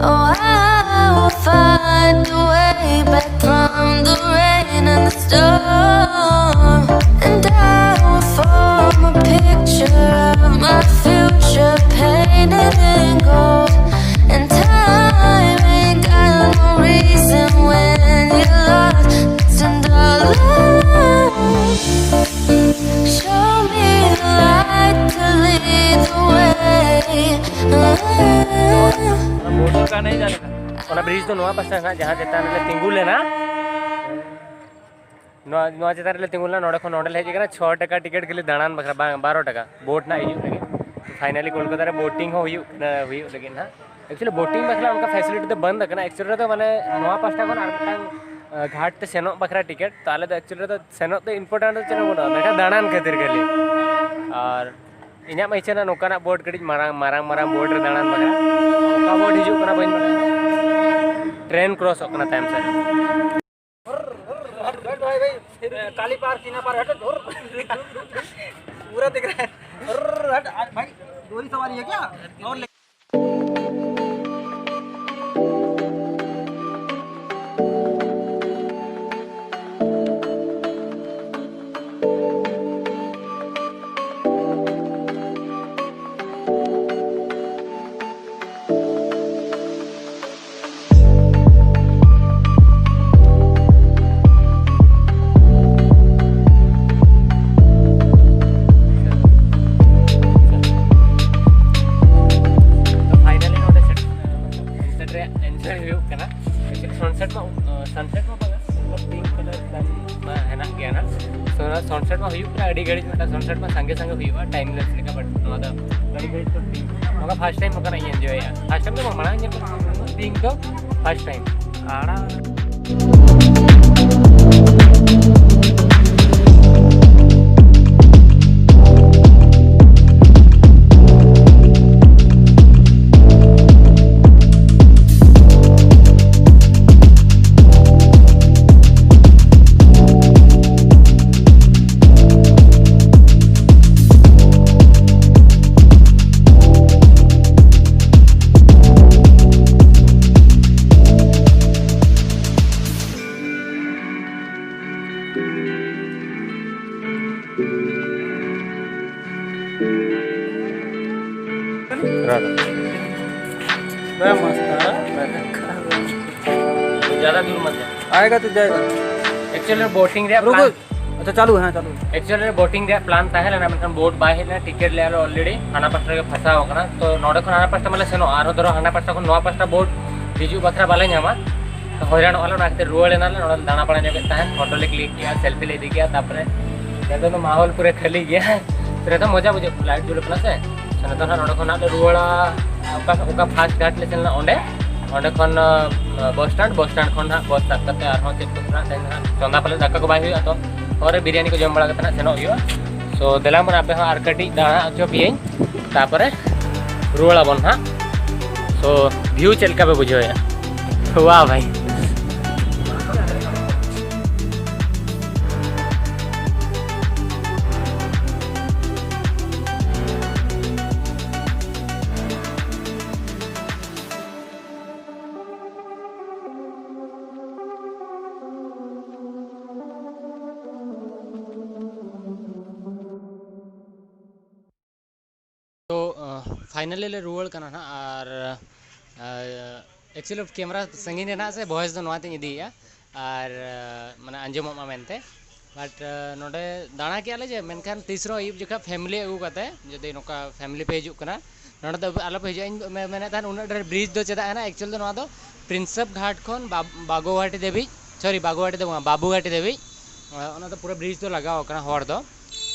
Oh, I will find a way back from the rain and the storm. And I will form a picture of my future painted in gold. And time ain't got no reason when you're lost and all alone. Show me the light to lead the way. Border का नहीं जाने का। ᱚᱱᱟ bridge ᱫᱚ ᱱᱚᱣᱟ ᱯᱟᱥᱴᱟ ᱦᱟᱸᱜ, ᱡᱟᱦᱟᱸ ᱪᱮᱛᱟᱱ ᱨᱮᱞᱮ ᱛᱤᱸᱜᱩ ᱞᱮᱱᱟ, ᱱᱚᱣᱟ ᱱᱚᱣᱟ ᱪᱮᱛᱟᱱ ᱨᱮᱞᱮ ᱛᱤᱸᱜᱩ ᱞᱮᱱᱟ᱾ ᱱᱚᱰᱮ ᱠᱷᱚᱱ ᱱᱚᱰᱮ ᱞᱮ ᱦᱮᱡ ᱟᱠᱟᱱᱟ ᱪᱷᱚ ᱴᱟᱠᱟ ᱴᱤᱠᱤᱴ ᱠᱷᱟᱹᱞᱤ ᱫᱟᱬᱟᱱ ᱵᱟᱠᱷᱨᱟ, ᱵᱟᱝ, ᱵᱟᱨᱚ ᱴᱟᱠᱟ ᱵᱳᱴ ᱱᱟᱜ ᱦᱤᱡᱩᱜ ᱞᱟᱹᱜᱤᱫ᱾ ᱯᱷᱟᱭᱱᱟᱞᱤ ᱠᱳᱞᱠᱟᱛᱟ ᱨᱮ ᱵᱳᱴᱤᱝ ᱦᱚᱸ ᱦᱩᱭᱩᱜ ᱠᱟᱱᱟ, ᱦᱩᱭᱩᱜ ᱞᱟᱹᱜᱤᱫ ᱱᱟᱜ᱾ ᱮᱠᱪᱩᱭᱮᱞᱤ ᱵᱳᱴᱤᱝ ᱵᱟᱠᱷᱨᱟ ᱚᱱᱠᱟ ᱯᱷᱮᱥᱤᱞᱤᱴᱤ ᱫᱚ ᱵᱟᱹᱱᱩᱜ ᱟᱠᱟᱱᱟ᱾ ᱮᱠᱪᱩᱭᱮᱞᱤ ᱨᱮᱫᱚ ᱢᱟᱱᱮ ᱱᱚᱣᱟ ᱯᱟᱥᱴᱟ ᱠᱷᱚᱱ ᱟᱨ ᱢᱤᱫᱴᱟᱝ ᱟᱸ, ᱜᱷᱟᱴ ᱛᱮ ᱥᱮᱱᱚᱜ ᱵᱟᱠᱷᱨᱟ ᱴᱤᱠᱤᱴ, ᱛᱚ ᱟᱞᱮ ᱫᱚ ᱮᱠᱪᱩᱭᱮᱞᱤ ᱨᱮᱫᱚ ᱥᱮᱱᱚᱜ ᱫᱚ ᱤᱢᱯᱚᱨᱴᱮᱱᱴ ᱫᱚ ᱪᱮᱫ ᱦᱚᱸ ᱵᱟᱹᱱᱩᱜᱼᱟ, ᱢᱮᱱᱠᱷᱟᱱ ᱫᱟᱬᱟᱱ ᱠᱷᱟᱹᱛᱤᱨ ᱠᱷᱟᱹᱞᱤ᱾ ᱟᱨ ᱤᱧᱟᱹᱜ ᱢᱟ ᱤᱪᱪᱷᱟᱹ ᱱᱟ ᱱᱚᱝᱠᱟᱱᱟᱜ ᱵᱳᱴ ᱠᱟᱹᱴᱤᱡ ᱢᱟᱨᱟᱝ ᱢᱟᱨᱟᱝ ᱢᱟᱨᱟᱝ ᱵᱳᱴ ᱨᱮ ᱫᱟᱬᱟᱱ ᱵᱟᱠᱷᱨᱟ᱾ ᱚᱠᱟ ᱵᱳᱴ ᱦᱤᱡᱩᱜ ᱠᱟᱱᱟ ᱵᱟᱹᱧ ᱵᱟᱲᱟᱭᱟ, ᱴᱨᱮᱱ ᱠᱨᱚᱥᱚᱜ ᱠᱟᱱᱟ ᱛᱟᱭᱚᱢ ᱥᱮᱫ᱾ हट भाई भाई, काली पार, सीना पार, हट। पूरा दिख रहा है। हट, आज भाई दो ही सवारी है क्या? और ᱥᱟᱱᱥᱮᱴ ᱢᱟ ᱦᱩᱭᱩᱜ ᱠᱟᱱᱟ ᱟᱹᱰᱤ ᱜᱷᱟᱹᱲᱤᱡ, ᱢᱤᱫᱴᱟᱝ ᱥᱟᱱᱥᱮᱴ ᱢᱟ ᱥᱟᱸᱜᱮ ᱥᱟᱸᱜᱮ ᱦᱩᱭᱩᱜᱼᱟ ᱴᱟᱭᱤᱢ ᱞᱮᱯᱥ ᱞᱮᱠᱟ, ᱵᱟᱴ ᱱᱚᱣᱟ ᱫᱚ ᱟᱹᱰᱤ ᱜᱷᱟᱹᱲᱤᱡ ᱠᱚ ᱯᱤᱝ, ᱱᱚᱝᱠᱟ ᱯᱷᱟᱥᱴ ᱴᱟᱭᱤᱢ ᱱᱚᱝᱠᱟᱱᱟᱜ ᱤᱧ ᱮᱱᱡᱚᱭᱟ᱾ ᱯᱷᱟᱥᱴ ᱴᱟᱭᱤᱢ ᱫᱚ ᱵᱟᱝ, ᱢᱟᱲᱟᱝ ᱧᱮᱞ ᱠᱟᱫᱟ ᱯᱤᱝ ᱫᱚ ᱯᱷᱟᱥᱴ ᱴᱟᱭᱤᱢ᱾ ᱟᱲᱟᱜ᱾ ज़्यादा दूर मत जा। आएगा तो जाएगा। एक्चुअली बोटिंग ᱨᱮᱭᱟᱜ ᱨᱩᱠᱳ। प्लान, ᱟᱪᱪᱷᱟ, ᱪᱟᱞᱩ ᱦᱮᱸ, ᱪᱟᱞᱩ᱾ ᱮᱠᱪᱩᱭᱟᱞᱤ ᱨᱮ ᱵᱳᱴᱤᱝ ᱨᱮᱭᱟᱜ ᱯᱞᱟᱱ ᱛᱟᱦᱮᱸ ᱞᱮᱱᱟ, ᱢᱮᱱᱠᱷᱟᱱ ᱵᱳᱴ ᱵᱟᱭ ᱦᱮᱡ ᱞᱮᱱᱟ, ᱴᱤᱠᱤᱴ ᱞᱮ ᱟᱞᱮ ᱚᱞᱨᱮᱰᱤ ᱦᱟᱱᱟ ᱯᱟᱥᱴᱟ ᱨᱮᱜᱮ ᱯᱷᱟᱸᱥᱟᱣ ᱟᱠᱟᱱᱟ᱾ ᱛᱚ ᱱᱚᱰᱮ ᱠᱷᱚᱱ ᱦᱟᱱᱟ ᱯᱟᱥᱴᱟ ᱢᱟᱞᱮ ᱥᱮᱱᱚᱜᱼᱟ, ᱟᱨᱦᱚᱸ ᱫᱷᱚᱨᱚ ᱦᱟᱱᱟ ᱯᱟᱥᱴᱟ ᱠᱷᱚᱱ ᱱᱚᱣᱟ ᱯᱟᱥᱴᱟ ᱵᱳᱴ ᱦᱤᱡᱩᱜ ᱵᱟᱠᱷᱨᱟ ᱵᱟᱞᱮ ᱧᱟᱢᱟ, ᱛᱚ ᱦᱚᱭᱨᱟᱱᱚᱜᱼᱟ ᱞᱮ᱾ ᱚᱱᱟ ᱠᱷᱟᱹᱛᱤᱨ ᱨᱩᱣᱟᱹᱲ ᱮᱱᱟᱞᱮ, ᱱᱚᱰᱮ ᱫᱟᱬᱟ ᱵᱟᱲᱟ ᱧᱚᱜᱮᱫ ᱛᱟᱦᱮᱸᱫ, ᱯᱷᱳᱴᱳ ᱞᱮ ᱠᱞᱤᱠ ᱠᱮᱜᱼᱟ, ᱥᱮᱞᱯᱷᱤ ᱞᱮ ᱤᱫᱤ ᱠᱮᱜᱼᱟ᱾ ᱛᱟᱨᱯᱚᱨᱮ ᱱᱤᱛᱚᱜ ᱫᱚ ᱢᱟᱦᱚᱞ ᱯᱩᱨᱟᱹ ᱠᱷᱟᱹᱞᱤ ᱜᱮᱭᱟ᱾ ᱛᱚ ᱱᱤᱛᱚᱜ ᱢᱚᱡᱟ ᱵᱩᱡᱷᱟᱹᱜ ᱠᱟᱱᱟ, ᱞᱟᱭᱤᱴ ᱡᱩᱞᱩᱜ ᱠᱟᱱᱟ ᱥᱮ᱾ ᱛᱚ ᱱᱤᱛᱚᱜ ᱱᱟᱦᱟᱜ ᱱᱚᱰᱮ ᱠᱷᱚᱱᱟᱜ ᱞᱮ ᱨᱩᱣᱟᱹᱲᱟ, ᱚᱠᱟ, ᱚᱠᱟ ᱯᱷᱟᱥᱴ ᱜᱷᱟᱴ ᱞᱮ ᱥᱮᱱ ᱞᱮᱱᱟ ᱚᱸᱰᱮ, ᱚᱸᱰᱮ ᱠᱷᱚᱱ, ᱟᱸ, ᱵᱚᱥ ᱥᱴᱮᱱᱰ, ᱵᱚᱥ ᱥᱴᱮᱱᱰ ᱠᱷᱚᱱ ᱱᱟᱦᱟᱜ ᱵᱚᱥ ᱥᱟᱵ ᱠᱟᱛᱮ ᱟᱨᱦᱚᱸ ᱪᱮᱫ ᱠᱚ ᱢᱮᱱᱟᱜ ᱛᱮᱦᱮᱧ ᱱᱟᱦᱟᱜ ᱪᱚᱸᱫᱟ ᱯᱟᱞᱮ ᱫᱟᱠᱟ ᱠᱚ ᱵᱟᱭ ᱦᱩᱭᱩᱜᱼᱟ, ᱛᱚ ᱯᱚᱨᱮ ᱵᱤᱨᱭᱟᱱᱤ ᱠᱚ ᱡᱚᱢ ᱵᱟᱲᱟ ᱠᱟᱛᱮ ᱱᱟᱦᱟᱜ ᱥᱮᱱᱚᱜ ᱦᱩᱭᱩᱜᱼᱟ᱾ ᱥᱳ ᱫᱮᱞᱟ ᱵᱚᱱ ᱟᱯᱮ ᱦᱚᱸ ᱟᱨ ᱠᱟᱹᱴᱤᱡ ᱫᱟᱬᱟ ᱦᱚᱪᱚ ᱯᱮᱭᱟᱹᱧ, ᱛᱟᱯᱚᱨᱮ ᱨᱩᱣᱟᱹᱲ ᱟᱵᱚᱱ ᱱᱟᱦᱟᱜ᱾ ᱥᱳ ᱵᱷᱤᱭᱩ ᱪᱮᱫ ᱞᱮᱠᱟ ᱯᱮ ᱵᱩᱡᱷᱟᱹᱣᱮᱫᱼᱟ? ᱣᱟᱦ ᱵᱷᱟᱭ᱾ ᱛᱚ, ᱟᱸ, ᱯᱷᱟᱭᱱᱟᱞᱤ ᱞᱮ ᱨᱩᱣᱟᱹᱲ ᱠᱟᱱᱟ ᱱᱟᱦᱟᱜ᱾ ᱟᱨ, ᱟᱸ, ᱮᱠᱪᱩᱭᱮᱞᱤ ᱠᱮᱢᱮᱨᱟ ᱥᱟᱺᱜᱤᱧ ᱨᱮ ᱱᱟᱦᱟᱜ ᱥᱮ ᱵᱷᱚᱭᱮᱥ ᱫᱚ ᱱᱚᱣᱟ ᱛᱤᱧ ᱤᱫᱤᱭᱮᱫᱼᱟ, ᱟᱨ, ᱟᱸ, ᱢᱟᱱᱮ ᱟᱸᱡᱚᱢᱚᱜ ᱢᱟ ᱢᱮᱱᱛᱮ᱾ ᱵᱟᱴ, ᱟᱸ, ᱱᱚᱰᱮ ᱫᱟᱬᱟ ᱠᱮᱜᱼᱟ ᱞᱮ ᱡᱮ, ᱢᱮᱱᱠᱷᱟᱱ ᱛᱤᱥ ᱨᱮᱦᱚᱸ ᱟᱹᱭᱩᱵ ᱡᱚᱠᱷᱟ ᱯᱷᱮᱢᱤᱞᱤ ᱟᱹᱜᱩ ᱠᱟᱛᱮ, ᱡᱩᱫᱤ ᱱᱚᱝᱠᱟ ᱯᱷᱮᱢᱤᱞᱤ ᱯᱮ ᱦᱤᱡᱩᱜ ᱠᱟᱱᱟ, ᱱᱚᱰᱮ ᱫᱚ ᱟᱞᱚ ᱯᱮ ᱦᱤᱡᱩᱜᱼᱟ᱾ ᱤᱧ ᱢᱮ-, ᱢᱮᱱᱮᱫ ᱛᱟᱦᱮᱱ ᱩᱱᱟᱹᱜ ᱰᱷᱮᱨ ᱵᱨᱤᱡᱽ ᱫᱚ ᱪᱮᱫᱟᱜ ᱦᱮᱱᱟᱜᱼᱟ? ᱮᱠᱪᱩᱭᱮᱞ ᱫᱚ ᱱᱚᱣᱟ ᱫᱚ ᱯᱨᱤᱱᱥᱮᱯ ᱜᱷᱟᱴ ᱠᱷᱚᱱ ᱵᱟ-, ᱵᱟᱜᱩᱣᱟᱦᱟᱴᱤ ᱫᱷᱟᱹᱵᱤᱡ, ᱥᱚᱨᱤ, ᱵᱟᱜᱩᱣᱟᱦᱟᱴᱤ ᱫᱚ ᱵᱟᱝᱟ, ᱵᱟᱵᱩᱜᱷᱟᱴᱤ ᱫᱷᱟᱹᱵᱤᱡ ᱚᱱᱟ ᱫᱚ ᱯᱩᱨᱟᱹ ᱵᱨᱤᱡᱽ ᱫᱚ ᱞᱟᱜᱟᱣ ᱟᱠᱟᱱᱟ ᱦᱚᱲ ᱫᱚ᱾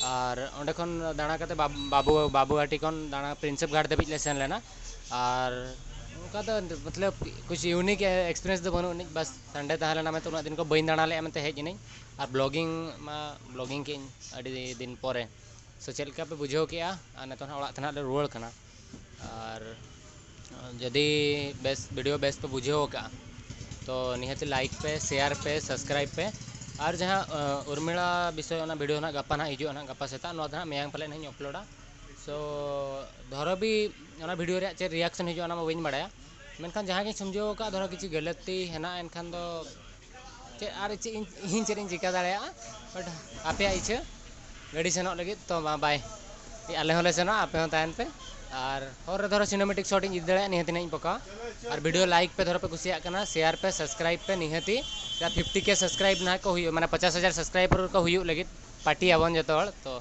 ᱟᱨ ᱚᱸᱰᱮ ᱠᱷᱚᱱ ᱫᱟᱬᱟ ᱠᱟᱛᱮ ᱵᱟᱵ- ᱵᱟᱵᱩ ᱵᱟᱵᱩᱜᱷᱟᱴᱤ ᱠᱷᱚᱱ ᱫᱟᱬᱟ ᱯᱨᱤᱱᱥᱮᱯ ᱜᱷᱟᱴ ᱫᱷᱟᱹᱵᱤᱡ ᱞᱮ ᱥᱮᱱ ᱞᱮᱱᱟ᱾ ᱟᱨ ᱚᱱᱠᱟ ᱫᱚ ᱢᱚᱛᱞᱚᱵ ᱠᱩᱪ ᱤᱭᱩᱱᱤᱠ ᱮᱠᱥᱯᱤᱨᱤᱭᱮᱱᱥ ᱫᱚ ᱵᱟᱹᱱᱩᱜ ᱟᱹᱱᱤᱡ, ᱵᱟᱥ ᱥᱟᱱᱰᱮ ᱛᱟᱦᱮᱸ ᱞᱮᱱᱟ ᱢᱮᱱᱛᱮ ᱩᱱᱟᱹᱜ ᱫᱤᱱ ᱠᱚ ᱵᱟᱹᱧ ᱫᱟᱬᱟ ᱞᱮᱫᱼᱟ ᱢᱮᱱᱛᱮ ᱦᱮᱡ ᱮᱱᱟᱹᱧ᱾ ᱟᱨ ᱵᱞᱚᱜᱤᱝ ᱢᱟ ᱵᱞᱚᱜᱤᱝ ᱠᱮᱫᱟᱹᱧ ᱟᱹᱰᱤ ᱫᱤᱱ ᱯᱚᱨᱮ᱾ ᱥᱚ ᱪᱮᱫ ᱞᱮᱠᱟ ᱯᱮ ᱵᱩᱡᱷᱟᱹᱣ ᱠᱮᱫᱼᱟ? ᱟᱨ ᱱᱤᱛᱚᱜ ᱱᱟᱦᱟᱜ ᱚᱲᱟᱜ ᱛᱮ ᱱᱟᱦᱟᱜ ᱞᱮ ᱨᱩᱣᱟᱹᱲ ᱠᱟᱱᱟ᱾ ᱟᱨ ᱡᱩᱫᱤ ᱵᱮᱥ ᱵᱷᱤᱰᱤᱭᱳ ᱵᱮᱥ ᱯᱮ ᱵᱩᱡᱷᱟᱹᱣ ᱟᱠᱟᱫᱼᱟ, ᱛᱚ ᱱᱤᱦᱟᱹᱛ ᱞᱟᱭᱤᱠ ᱯᱮ, ᱥᱮᱭᱟᱨ ᱯᱮ, ᱥᱟᱵᱥᱠᱨᱟᱭᱤᱵᱽ ᱯᱮ᱾ ᱟᱨ ᱡᱟᱦᱟᱸ ᱩᱨᱢᱤᱞᱟ ᱵᱤᱥᱚᱭ, ᱚᱱᱟ ᱵᱷᱤᱰᱤᱭᱳ ᱱᱟᱦᱟᱜ ᱜᱟᱯᱟ ᱱᱟᱦᱟᱜ ᱦᱤᱡᱩᱜᱼᱟ, ᱱᱟᱦᱟᱜ ᱜᱟᱯᱟ ᱥᱮᱛᱟᱜ᱾ ᱱᱚᱣᱟ ᱫᱚ ᱱᱟᱦᱟᱜ ᱢᱮᱭᱟᱝ ᱯᱟᱞᱮ ᱱᱟᱦᱟᱜ ᱤᱧ ᱟᱯᱞᱳᱰᱟ᱾ ᱥᱚ ᱫᱷᱚᱨᱚ ᱵᱤ ᱚᱱᱟ ᱵᱷᱤᱰᱤᱭᱳ ᱨᱮᱭᱟᱜ ᱪᱮᱫ ᱨᱤᱭᱟᱠᱥᱚᱱ ᱦᱤᱡᱩᱜᱼᱟ, ᱚᱱᱟ ᱢᱟ ᱵᱟᱹᱧ ᱵᱟᱲᱟᱭᱟ᱾ ᱢᱮᱱᱠᱷᱟᱱ ᱡᱟᱦᱟᱸ ᱜᱤᱧ ᱥᱚᱢᱡᱷᱟᱹᱣ ᱟᱠᱟᱫ, ᱫᱷᱚᱨᱚ ᱠᱤᱪᱷᱩ ᱜᱟᱹᱞᱟᱹᱛᱤ ᱦᱮᱱᱟᱜᱼᱟ, ᱮᱱᱠᱷᱟᱱ ᱫᱚ ᱪᱮᱫ ᱟᱨ ᱪᱮᱫ ᱤᱧ, ᱤᱧ ᱪᱮᱫ ᱤᱧ ᱪᱤᱠᱟᱹ ᱫᱟᱲᱮᱭᱟᱜᱼᱟ? ᱵᱟᱴ ᱟᱯᱮᱭᱟᱜ ᱤᱪᱪᱷᱟᱹ, ᱜᱟᱹᱰᱤ ᱥᱮᱱᱚᱜ ᱞᱟᱹᱜᱤᱫ ᱛᱚ ᱢᱟ ᱵᱟᱭ, ᱟᱞᱮ ᱦᱚᱸᱞᱮ ᱥᱮᱱᱚᱜᱼᱟ, ᱟᱯᱮ ᱦᱚᱸ ᱛᱟᱦᱮᱱ ᱯᱮ᱾ ᱟᱨ ᱦᱚᱨ ᱨᱮ ᱫᱷᱚᱨᱚ ᱥᱤᱱᱮᱢᱮᱴᱤᱠ ᱥᱚᱴ ᱤᱧ ᱤᱫᱤ ᱫᱟᱲᱮᱭᱟᱜᱼᱟ, ᱱᱤᱦᱟᱹᱛ ᱤᱧ ᱯᱚᱠᱟᱣᱟ᱾ ᱟᱨ ᱵᱷᱤᱰᱤᱭᱳ ᱞᱟᱭᱤᱠ ᱯᱮ, ᱫᱷᱚᱨᱚ ᱯᱮ ᱠᱩᱥᱤᱭᱟᱜ ᱠᱟᱱᱟ, ᱥᱮᱭᱟᱨ ᱯᱮ, ᱥᱟᱵᱥᱠᱨᱟᱭᱤᱵᱽ ᱯᱮ᱾ ᱱᱤᱦᱟᱹᱛᱤ ᱡᱟᱦᱟᱸ ᱯᱷᱤᱯᱴᱤ ᱠᱮ ᱥᱟᱵᱥᱠᱨᱟᱭᱤᱵᱽ ᱱᱟᱦᱟᱜ ᱠᱚ ᱦᱩᱭᱩᱜᱼᱟ, ᱢᱟᱱᱮ ᱯᱚᱪᱟᱥ ᱦᱟᱡᱟᱨ ᱥᱟᱵᱥᱠᱨᱟᱭᱵᱟᱨ ᱠᱚ ᱦᱩᱭᱩᱜ ᱞᱟᱹᱜᱤᱫ, ᱯᱟᱨᱴᱤ ᱟᱵᱚᱱ ᱡᱚᱛᱚ ᱦᱚᱲ᱾ ᱛᱚ